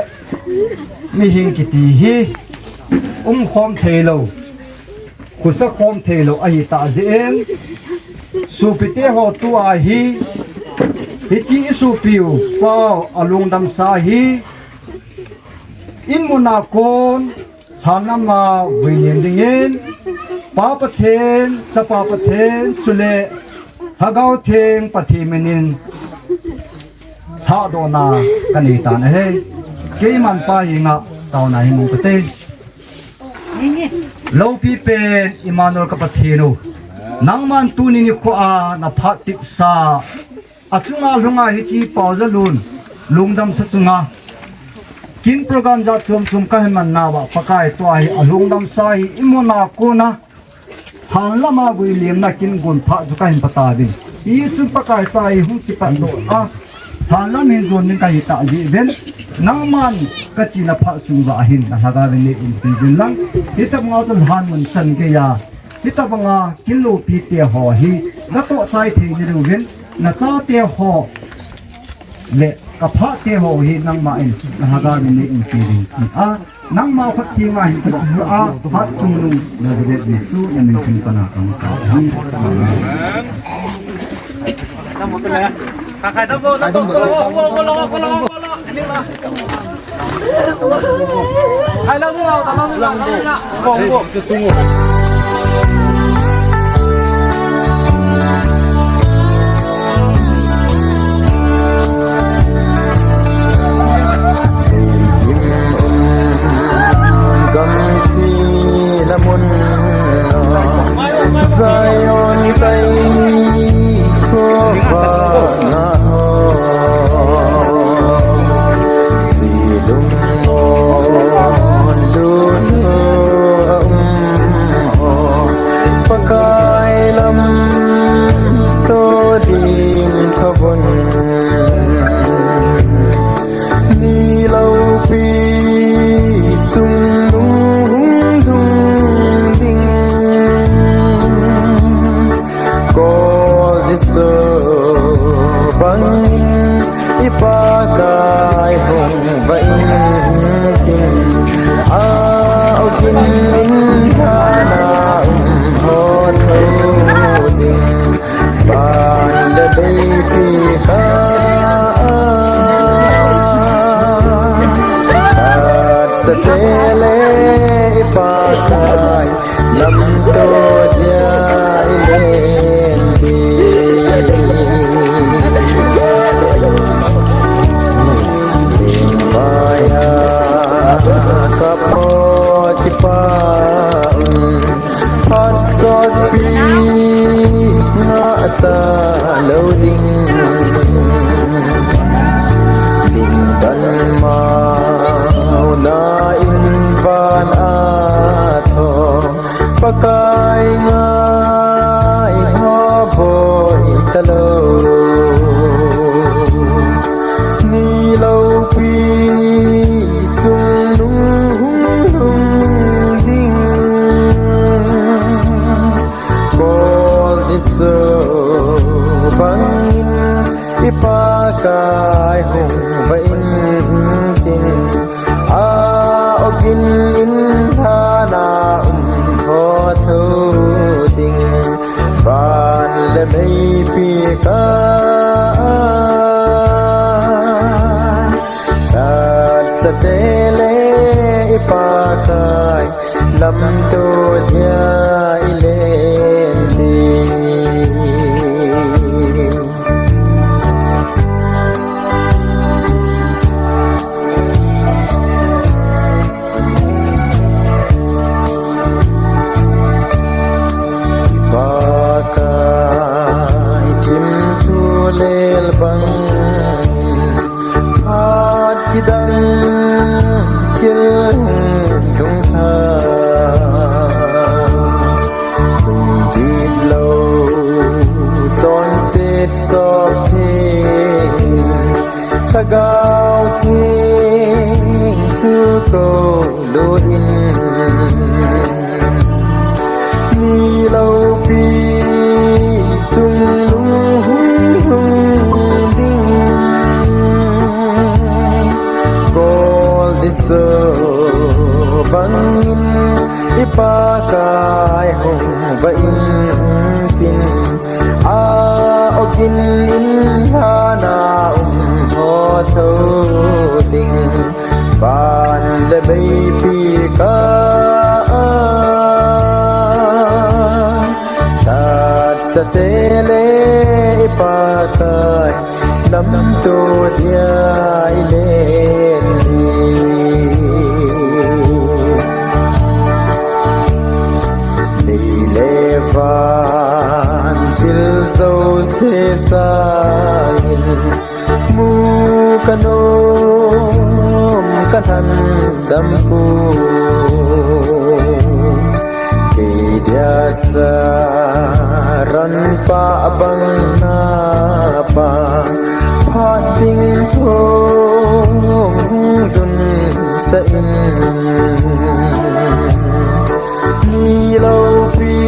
mihing kiti hi umkhom thei lou, khosa khom thei lou ahi tah jeh in, sopite ho, tua hi, hiche i sopiu pau a lungdamsa hi, in mun a kon, lhan lam a vuilin dingin, Pa Pathen, Chapa Pathen, chule Lhagao Theng Pathen min in, lhadohna ka nei tan ahi. Keiman Pa henga taona hi mong kate. Loupi pen Emmanuel ka Pathen u, nangman tuni nikho a na phat tipsa, achunga lhunga hiche Paojalun lungdamsa chunga Kin program jat chom chom kahin man nauva, Pakai tua hi alungdam sa hi imuna kona, hanlama guilemna kin gon phat chu kahin pha tauvin. Hichu Pakai tua hi hung kipat doh a, hanlam hin jon ding kahi tah jeh uvin, nangman kachena phat sung uva hin na lhagao vin neiumpi uvin lang. Hitabanga chun hanmun chan geiya, hitabanga kin loupite ho hi natoh chai thei nadiuvin, nachate ho le kaphate ho hi nangman na lhagao vin neiumpi uvin tia, nangma khat tenga hin kajah a, phat chungnung Nazareth Jesu namin theng pana kangah ahi. Amen. Zion tai khova na ho, sidum mon dun ho, um ho, Pakai lamto din thavun. Ni loupi chungnung hung lhung ding, kol ni so bangin i Pakai hung va in tin, a ogin in hana um ho tho ding. Ban le deipi kha khat sa tele i Pakai lamto dia i len di. Ling maya ka po kipa phat sotpi ngah talou ding. Lungdon mauna in van a tho, Pakai ngai ho boi talou. Ni loupi chungnung hung lhung ding, kol ni so bangin i Pakai hung va in tin, a ogin in hana um ho tho ding. Ban le deipi kha khat sa tele i Pakai lamto dia i len di. Pakai thimthu lel bang, phat kidang thil hung lhung tha, lungdip lou chonset sop thei, Lhagao Theng chu kou lut in, ni loupi chungnung hung lhung ding, kol ni so bangin i Pakai hung va in tin, a ogin in hana um ho tho ding. Ban le deipi kha khat sa tele i Pakai lamto dia i len di. Lei le van thil jouse sangin mu ka nom Ka lhandam poi, kei dia saran pa bang na pa, phat ding thong hung lhun sah in, ni loupi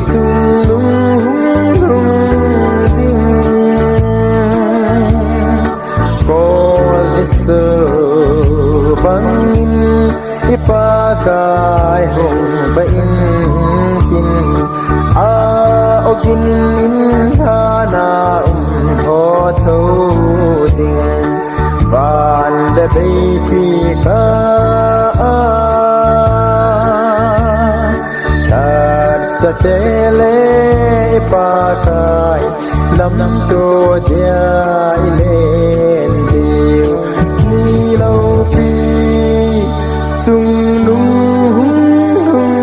chungnung hung lhung ding. Kawl i suh bangin i Pakai hung vah in tin, a ogin in lhana um ho tho ding, van le veipi ka a Satsate le i Pakai lamto dia i len diu, ni loupi chungnung hung lhung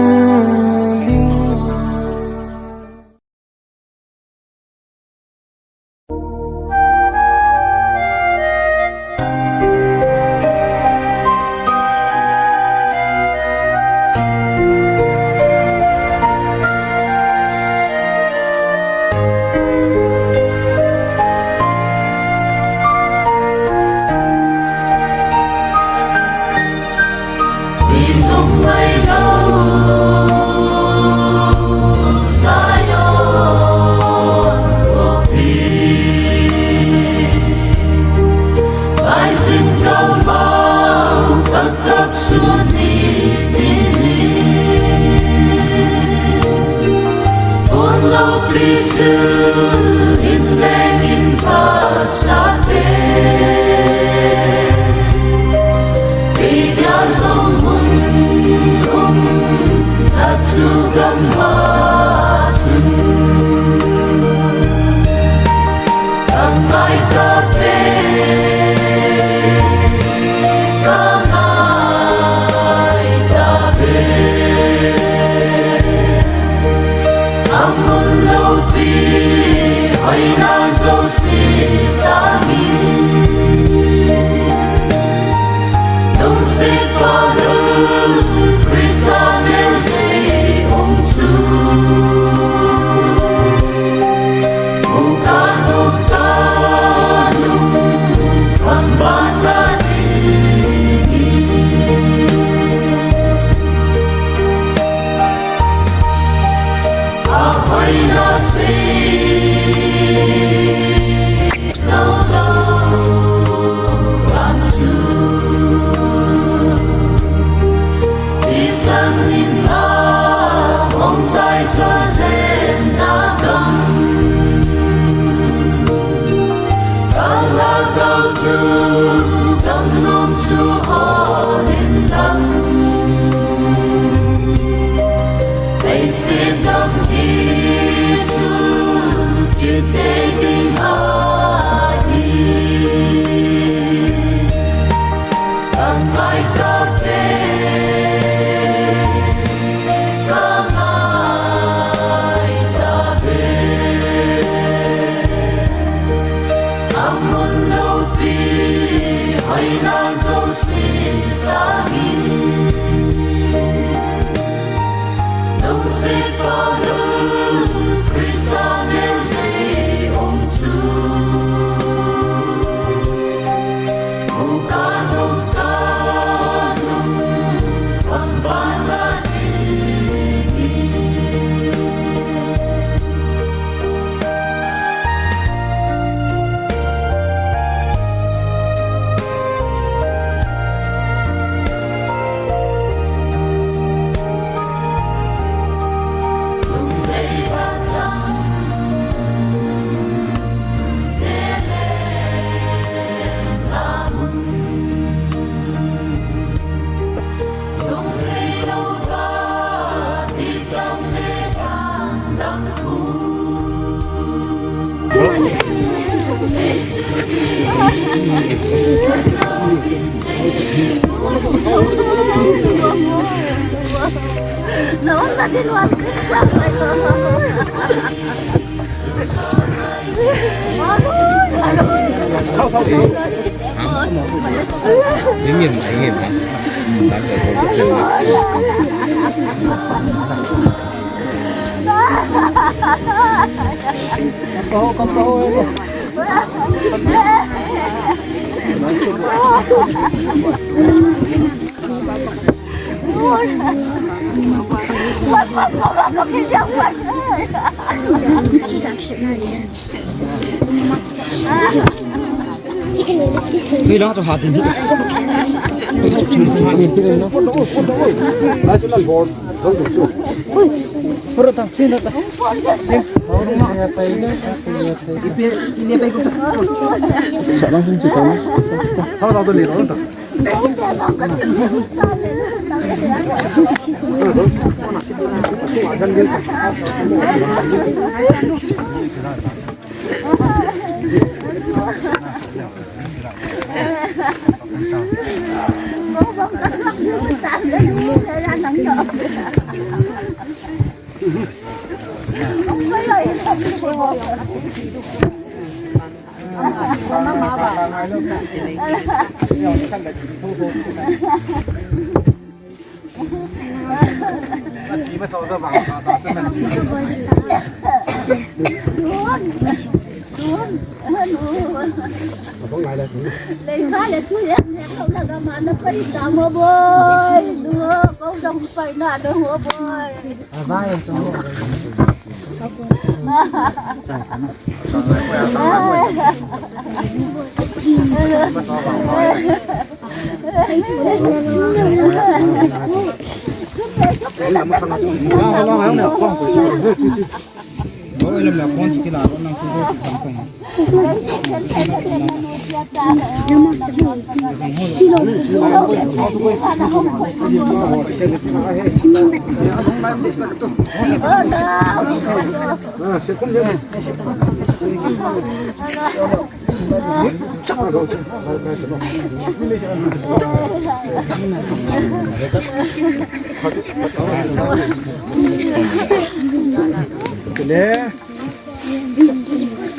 ding.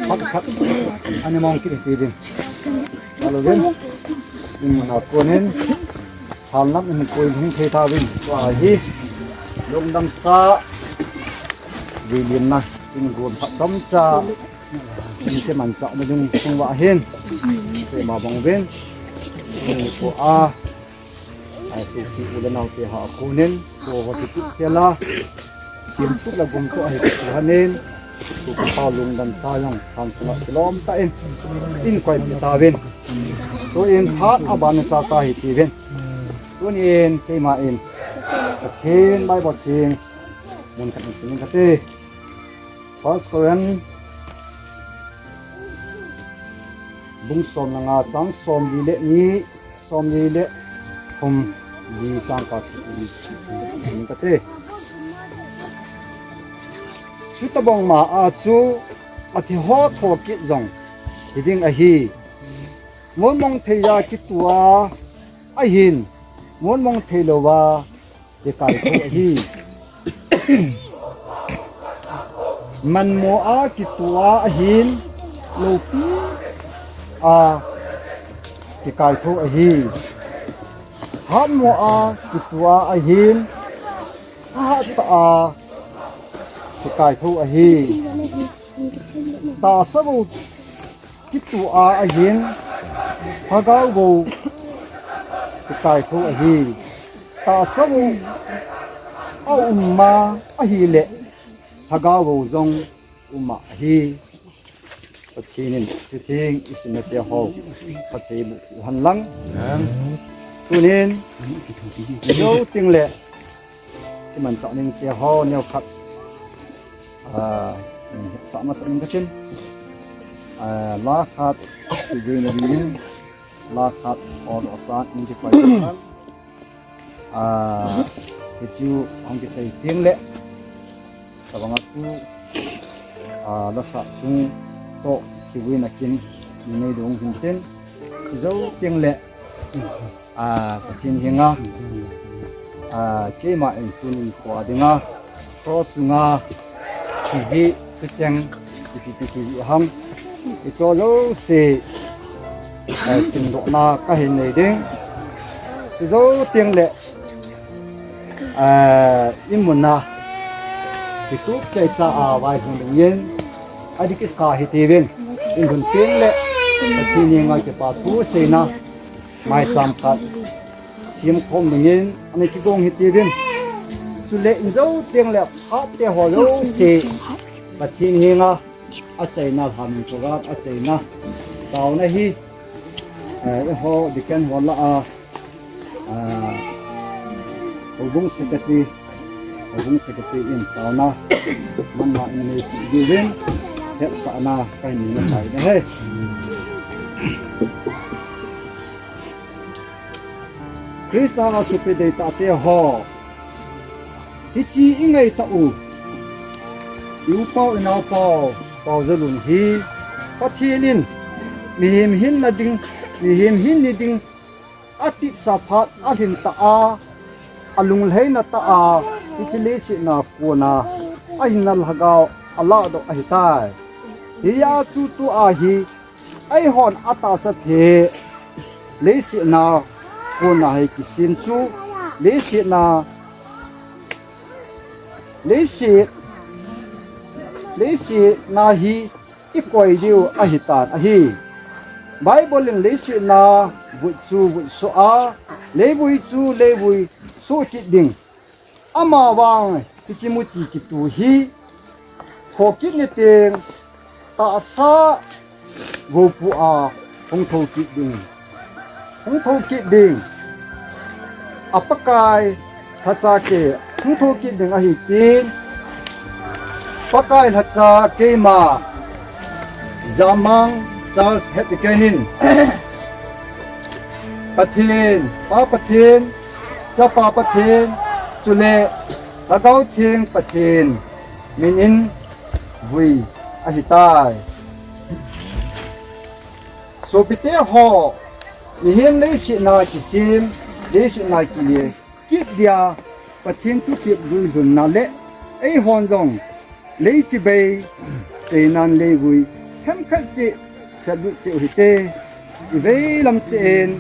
Khat khat. Ani mong kiti ti din. Alo din. In na konin. Thalnam in koi hin thei ta vin. Wa hi. Lungdam sa. Vilinna. In gon phat tam cha. In ke man cha ma dung sung wa hin. Se ma bang vin. Ko a. A, suhpi u le nao te ha a konin, ko ho ti kit sela, sim suk la gum to ahi kit hanin, suhpi pa lungdam sa jong, tham sung a kilom ta in, in koi pi ta vin. Tu in hat a ban sa ta hi ti vin. Tunin, keima in, Pathen Bible theng, mun khat in sim kate. First Corinth, bung som le nga chang som li le ni, som li le thum li chang ka ni kate. Chutabang ma a chu athi ho tho kit jong hiding ahi. Mun mong thei a kitua ahin, mun mong thei lo a kikai tho ahi. Manmo a kitua ahin, lopi a kikai tho ahi. Hatmo a kitua ahin, hat ta a kikai tho ahi. Tahsa bou kitua ahin, lhagao bou kikai tho ahi. Tahsa bou a um ma ahile, lhagao bou jong um ahi. Pathen in, Pathen in i simna te ho, Pathen in u han lang. Tunin, jou ting le, i man cha ning te ho, neo khat. A, sa ma sa ning ka tin. A, la khat, ti ding na ding. La khat, o lo sa, ning ti pai. A, hichu, hong kisei ting le. Tabang a chu, a, la sa sung to, ti win a kin, ni nei dong hin tin. Jou ting le. A, Pathen henga, a, keima in tuni ko a dinga, cross sunga, kijih, thucheng, ipi pi kijih ham, i cho jouse, eh, simdohna kahin nei ding. Chujou teng le, eh, imuna kitup keicha a vaihung dingin, adih kisa hitiuvin, inlhun teng le Pathen henga kipa thu seina maicham khat semkhom dingin ana kigong hitiuvin. Chule injou teng le phat te ho jouse Pathen henga achaina lhamin program achaina taona hi, eh, eiho deacon ho lah a, ah, houbung secretary, houbung secretary in taona manna in nei ti diuvin hetsahna kahin nei na tai na he. Christa a sopi deitah te ho, hiche ingaitah u, i-u pau, i-nao pau, Paojalun hi Pathen in mihem hinna ding, mihem hinna ding atipsa phat alhin tah a, alunglhaina tah a, hiche leiset a kona ahinna lhagao alahdoh ahitai. Hijeh a chu tua hi eihon atahsa phe leiset a kona hi kisem chu, leiset a, leiset, leiset a hi ikoi diu ahitan ahi. Bible in leiset a vut chu vutsoh a, leivui chu leivui soh kit ding. Amavang hiche muchi kitu hi thokit ni teng tahsa voupu a hung thou kit ding. Hung thou kit ding. A Pakai lhacha kei hung thou kit ding ahi tin, Pakai lhacha keima Jamang Charles Hetiken in, Pathen, Pa Pathen, Chapa Pathen, chule Lhagao Theng Pathen min in vui ahitai. Sopite ho, mihem leiset a kisem, leiset a kile kit dia Pathen thutep lunglhunna le eihon jong leichibai cheinan leivui themkhat cheh, satlut cheh u hite. Ivei lam cheh in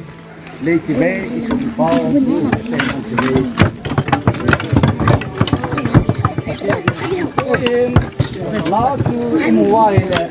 leichibai isum pau cheinan chibai. La chu imu uva ahile.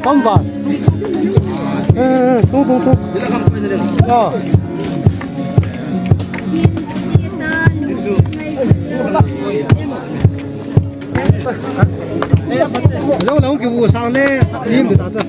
Come on. Eh, tung, tung, tung. Ah. Lo, lo, kivu sang le, lim ta ta.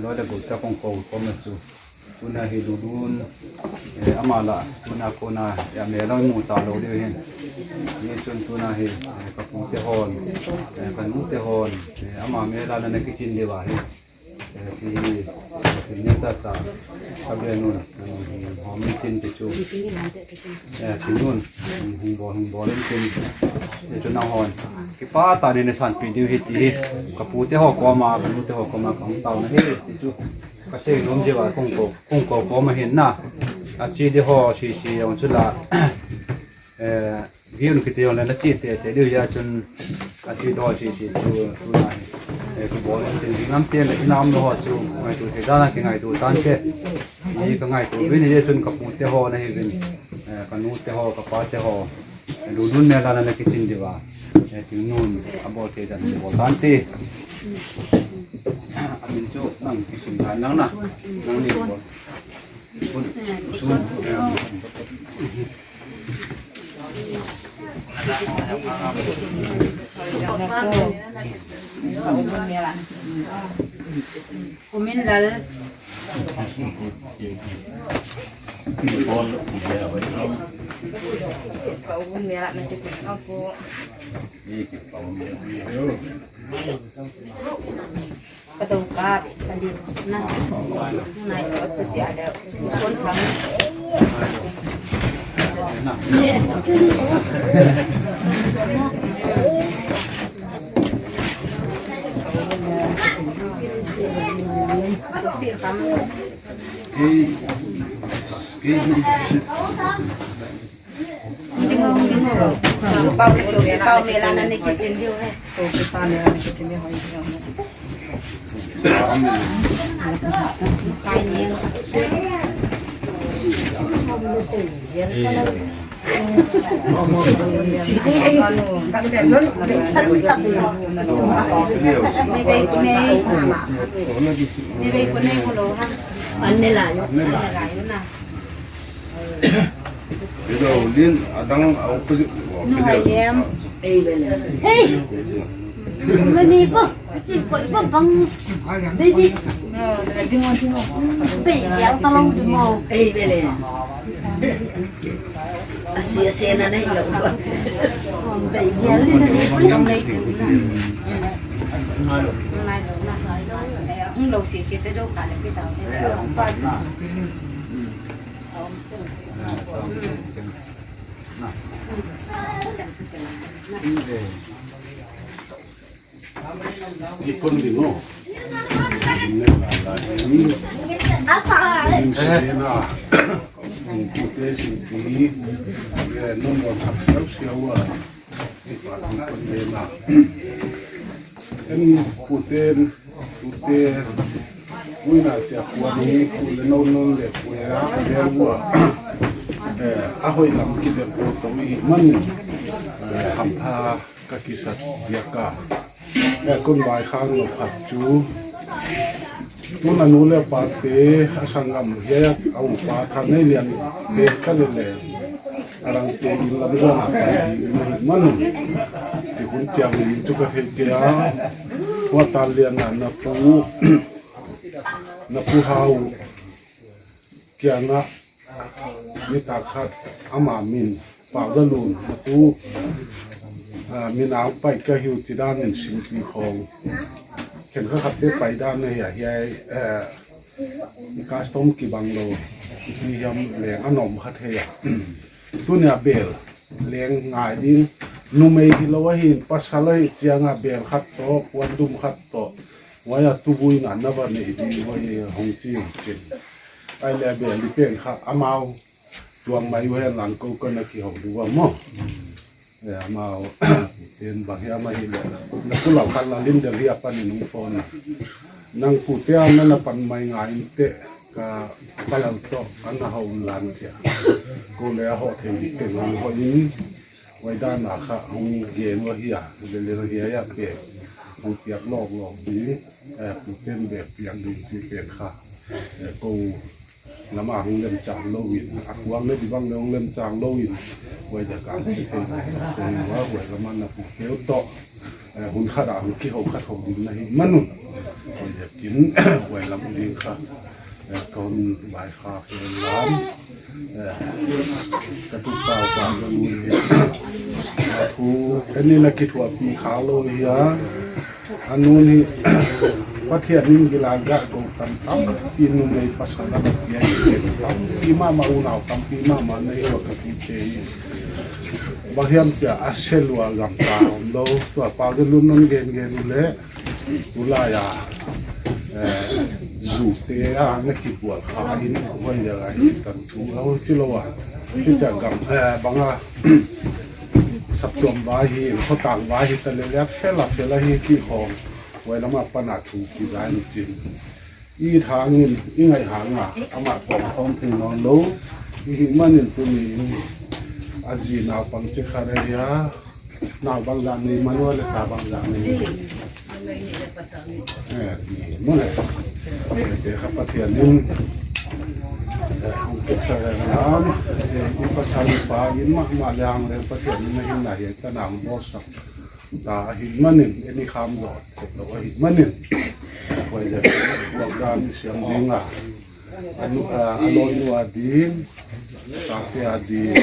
Loi le gol te kong kou koma chu. Tuna hi Lulun, eh, ama la, tuna kona, eh, amel a mu talou diu hin. Hichun tuna hi, eh, ka pu te hon, eh, ka nu te hon, eh, ama mel a ana kichen diu ahi. Eh, ti hi, eh, ti nia tata, ka be nun, eh, hom in tin ti chu. Eh, ti nun, hung bol, hung bol in tin. Ti chu nahon. Kipah tah in nei sanpeh diu ahi ti hi. Ka pu te ho koma, ka nu te ho koma, ka hung taona ahi ti chu. Ka seinom jeh uva kong kou, kong kou koma hin na. Ache di ho sese jong chu la. Eh, Giun kiti jong le na che teitei diu jeh chun ache di ho sese chu, chu la hi. Eh, kibol in tin ding lam te le inam lo ho chu ngaito thei dan a kingaito tan te. Hi ka ngaito uvin hijeh chun ka pu te ho nahiuvin. Eh, ka nu te ho, ka pa te ho. Lulun mel a ana kichen diu va. Eh, ti nun abol thei dan bol tan te. Amin chu nang kisim dan lang na. Nang ni bol. Sun, sun. Kumin Lal. Kumin Lal. Ka dou kap, ka lim na. Nai ko tu tia le. Kon kham. Si kham. Pau le so, pau mel a ana kichen diu ahi. So, pau mel a ana kichen diu ahi. Hello, Lin, adang a opposite. Hey! Mami po, chin ko ipo bang. Baby. Baby, siya talong di mo. Hey, bele. Asi, asi na na ilo. Baby, siya li na ni po. Lo si si te do ka le pi tao. Ikon ding o. Apa? Ning sena. Ning pute singpi. Ye, number sak siau siau a. Ipa ning kon dena. En puten, pute, uina tia kuan ni, kule no no le kuya, le ua. Eh, ahoi lam ki le ko to i man. Eh, ham tha. Ka kisat dia ka. Eh, kun bai khang lo khat chu. Tuna nu le pa te, a sanggam hiya, a upa tha nei lian te ka le le. Arang te in lam zona pa di in hi manu. Ti hun tiang in chu ka thei ke a. Wa ta lian na na pu. Na pu hau. Kianga. Nitak khat ama min Pau Jalun, natu, ah, min ang pai ka hiu ti dan in singpi khong. Khen kha khat te pai dan na hia, hia, eh, custom kibang lo, ti hiam leng anom khat hei a. Tunia bel, leng ngai ding, numei hi lo ahin, pasal ahi chianga bel khat to, puan dum khat to, waya tubui na na va nei ding, waya hong chi hong chin. Ai le bel li pen kha, amau, Tuang mai u hen lang ko ka na kihou diu a mo. Eh, amau, ten bang hi ama hi le. Na ku lau khat la lim del hi a pan in hung phone. Nang ku te a na na pan mai ngai in te ka, ka lau to, ka na hou lan tia. Ko le a ho thei te nang ho in. Wai dan a kha hung gen wa hi a, le le hi a ya pe. Hung piak lok lok ding, eh, ku ten be piak ding chi pen kha. Eh, ko Lama hung lemchang loin, a kuang le dibang le hung lemchang loin, huai dia ka hung kithei, koi hua, huai lama na pu keu to, eh, hun khat a hung kihou khat hou ding na hi manun, huai dia kin, huai lam ding kha, eh, ka hun bai kha keu lam, eh, ka tu pau pau ka lu ni, a thu, eni na kithuapi kha lo hi a, Anun hi, Pathian in gilanga go tam tampi numei pasal a na pia hi tampi mama unau tampi mama na hi wa ka ti te hi. Bang hiam tia a selua gam ta om lo, tua Pau Jalun non gen gen u le, tulai a, eh, zu te a na kibual kha in, huai dia lai tan tu, a hoi ti lo a. Hi tia gam, eh, banga, Saptuam vai hi, khotang vai hi, ta le le, fel a, fel a hi, ki hong. Vai lama pana thu ki vai ni chin. I thangin, i ngai hanga, ama tong tong thing non lo. I hi manin tu ni, a zi nau pang che kha re ya. Nau bang za ni, manu le ta bang za ni. Eh, ni, mo le. Eh, te kha Pathian in. Eh, hong kek sa le lam. Eh, i pasal pa, in ma, ma le hang le Pathian in na hin na hi, ta nang bo sa. Ta a hin manin, eni kham lo, thei lo a hin manin. Koi le, kuak dan siam ding a. Anu, a, a loi nu a ding, ta te a ding,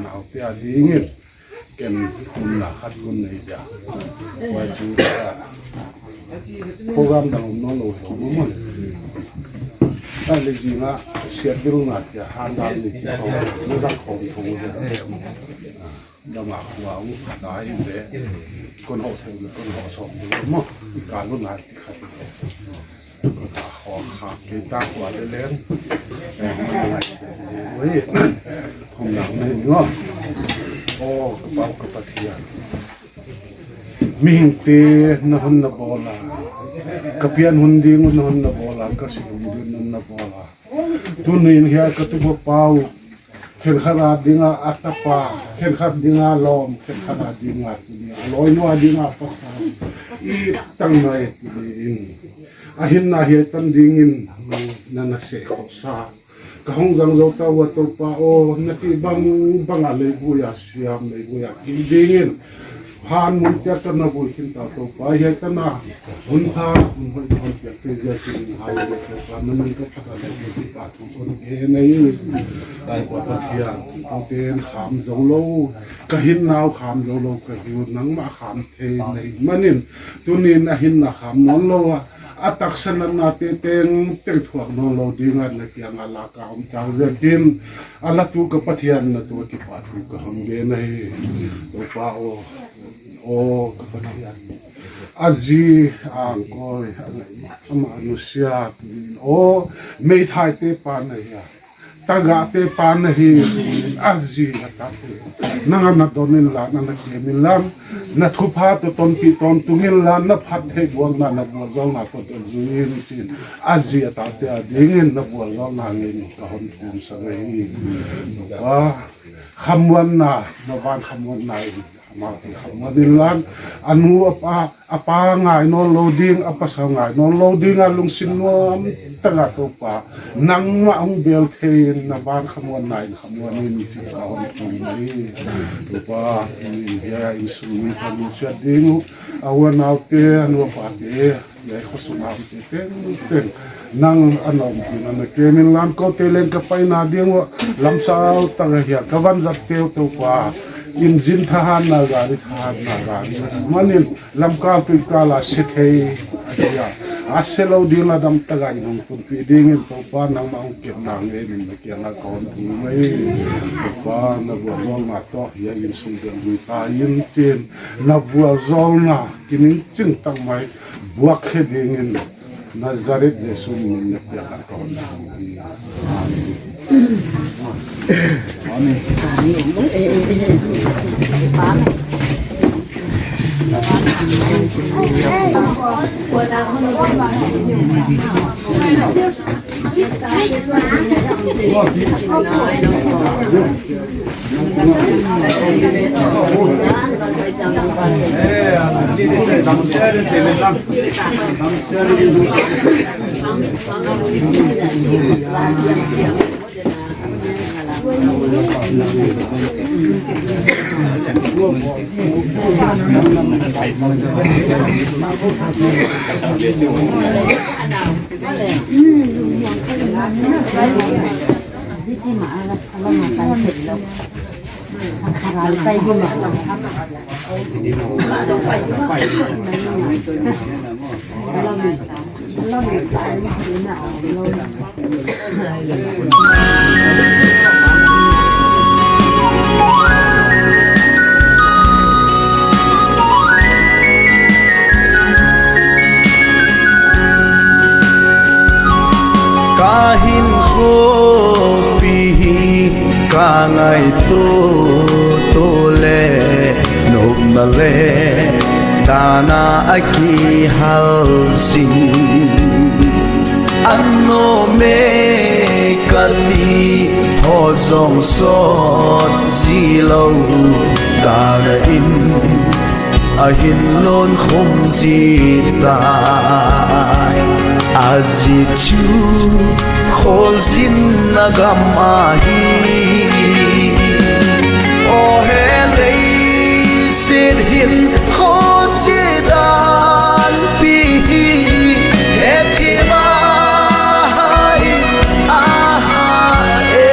nau te a ding in. Ken hun na khat hun nei dia. Koi chu, a, program dang um no lo lo mo mo. Ta le zinga, siat bil na tia, han dal ni tia, ko, na zak khom thong dia. Dama khua u khatai le, kon ho thei le, kon ho som le mo, ka lu na ti khat le. Ka ho kha ke ta khua le leng. Ui, hom nang ne ngo. O, ka Pau ka Pathian. Mihing te na hun na bola. Pian hun ding un hun nabol a, ka si hun ding un nabol a. Tunin hia ka tupa pau. Khenkhat a dinga atapa, khenkhat dinga lom, khenkhat a dinga tuni. Aloinu a dinga pasal. I tang nai tuni in. Ahinna hia tan dingin na na se khosa. Ka hung zang zo ta ua Topa o, na ti bang bang a lei buia siam lei buia. Ki dingin. Phan mun tia ka na vui khin ta Topa, hia ka na hun pha, hun hoi, hun pia, ke zia ki ni hai le Topa, na mun ka pha ta le ki pa tu on e nei. Topa Pathian, Pathian kham zo lo, ka hinnau kham zo lo, ka hiu nangma kham thei nei. Manin, tunin a hinna kham non lo a, a taksa natna te teng teng thuak non lo ding a na kiang a la ka om tang zia kin, a la tu ka Pathian na tu ki pa tu ka hong ge na hi. Topa o, O ka Pathian. A zi a koi, ama nusia. O meithai te pa na hi a. Taga te pa na hi. A zi a ta te. Nanga na donin la, na na kemin la. Na thupha to ton pi ton tungin la, na phat thei buang na, na buang zong na to ton zungin chin. A zi a ta te a dingin na buang zong na ngin ka hon thum sa ngai. Topa. Khamuanna, na van khamuanna in, ama khamuan in lan, anu apa, apa ngai non lo ding, apa sa ngai non lo ding, a lungsin nuam tanga Topa, nangma hung bel thei in, na van khamuanna in, khamuan in, ti ka hon thum ni, Topa, in, ya, in sung ni, ka nu siat ding u, a ua nau te, a nu apa te, Yai khosung a um te teng teng. Nang a na um pi na na kemin lam ko te leng ka pai na ding u lam sao ta ga hia ka van zat teu teu pa. Injin thahan na gari thahan na gari. Manin lam kal tui kal a se thei a hia. A se lo ding a dam ta ga in hung pun pi ding in Topa nangma hung kep na nge nin na kia na ka hon pi mai. Topa na buat lol na to hia in sung ding lui ta in tin. Na buat zol na kining ching tang mai. Buak khe dingin Nazareth Jesu min in na pia kan ka hon. Amen. Ka hinkho pi hi ka ngaito to le nopna le dana a kihal sing. An nom e ka ti ho zong sot zi lo dana in. A hin lon khum zi tai a zi chu khol zin na gam a hi. O he lei sit hin kho chi dan pi hi he thi ma ha in a ha e.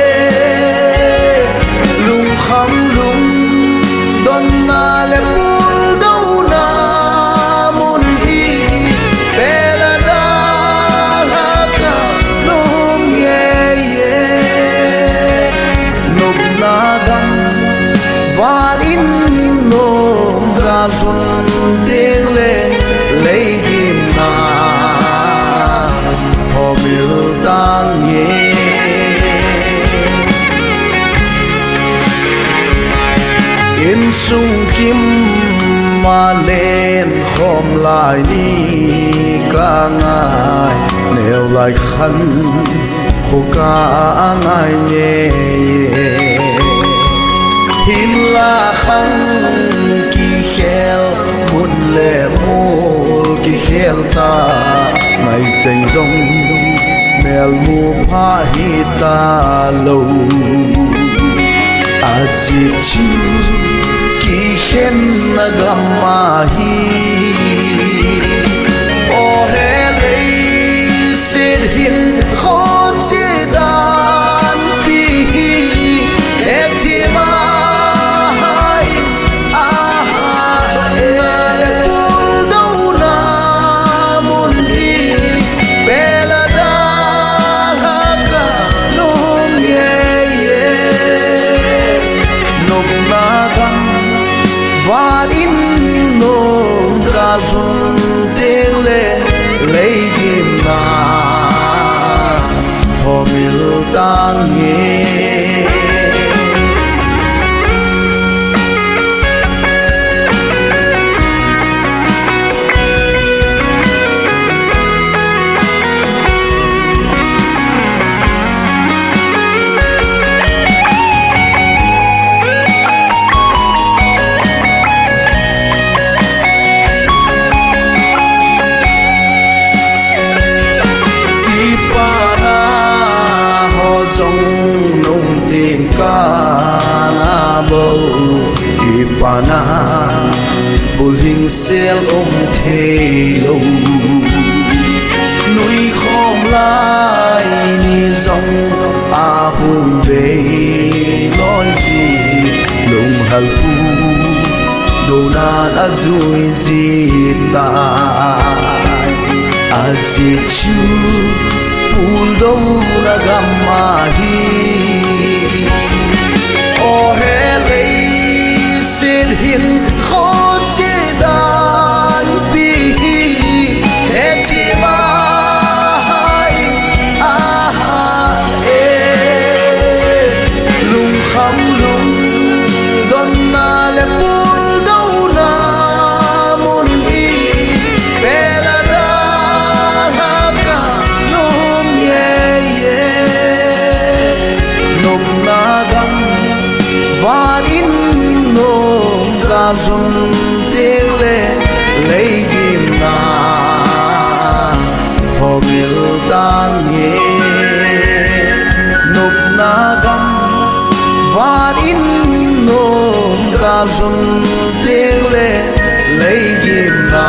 Lungkham lungdonna le puldona mun hi pela dalha ka nung ye ye. Nopna gam van in nom ga lhun ding le lei gimna. Homil tang ye. Insung kim ma len khom lai ni kangai, neo lai khan kho kangai nge. Hinla khang kikhel, mun le mol kikhel ta, mai cheng jong melmu pha hita lou. Ajeh chu kikhenna gam ahi. O he leiset hinkho cheh dan pi hi, hethem a in, aha e, puldouna mun hi, pela dalha kalum ye ye. Nopna gam van in nom kalhun teng le, leigimna ho mil tange. Kipana ho jong nung ting kana bou, kipana bulhing sel um thei lou. Nui khom lai ni jong ahung bei loi ji, lung hal pu donan ajui ji ta. Ajeh chu puldouna gam ahi. O he leiset hinkho cheh dan pi hi, hethem a in, aha e, lungkham lungdonna le puldouna mun hi, pela dalha kalum ye ye. Nopna gam van in nom kalhun teng le, leigimna ho mil tange. Nopna gam van in nom kalhun teng le, leigimna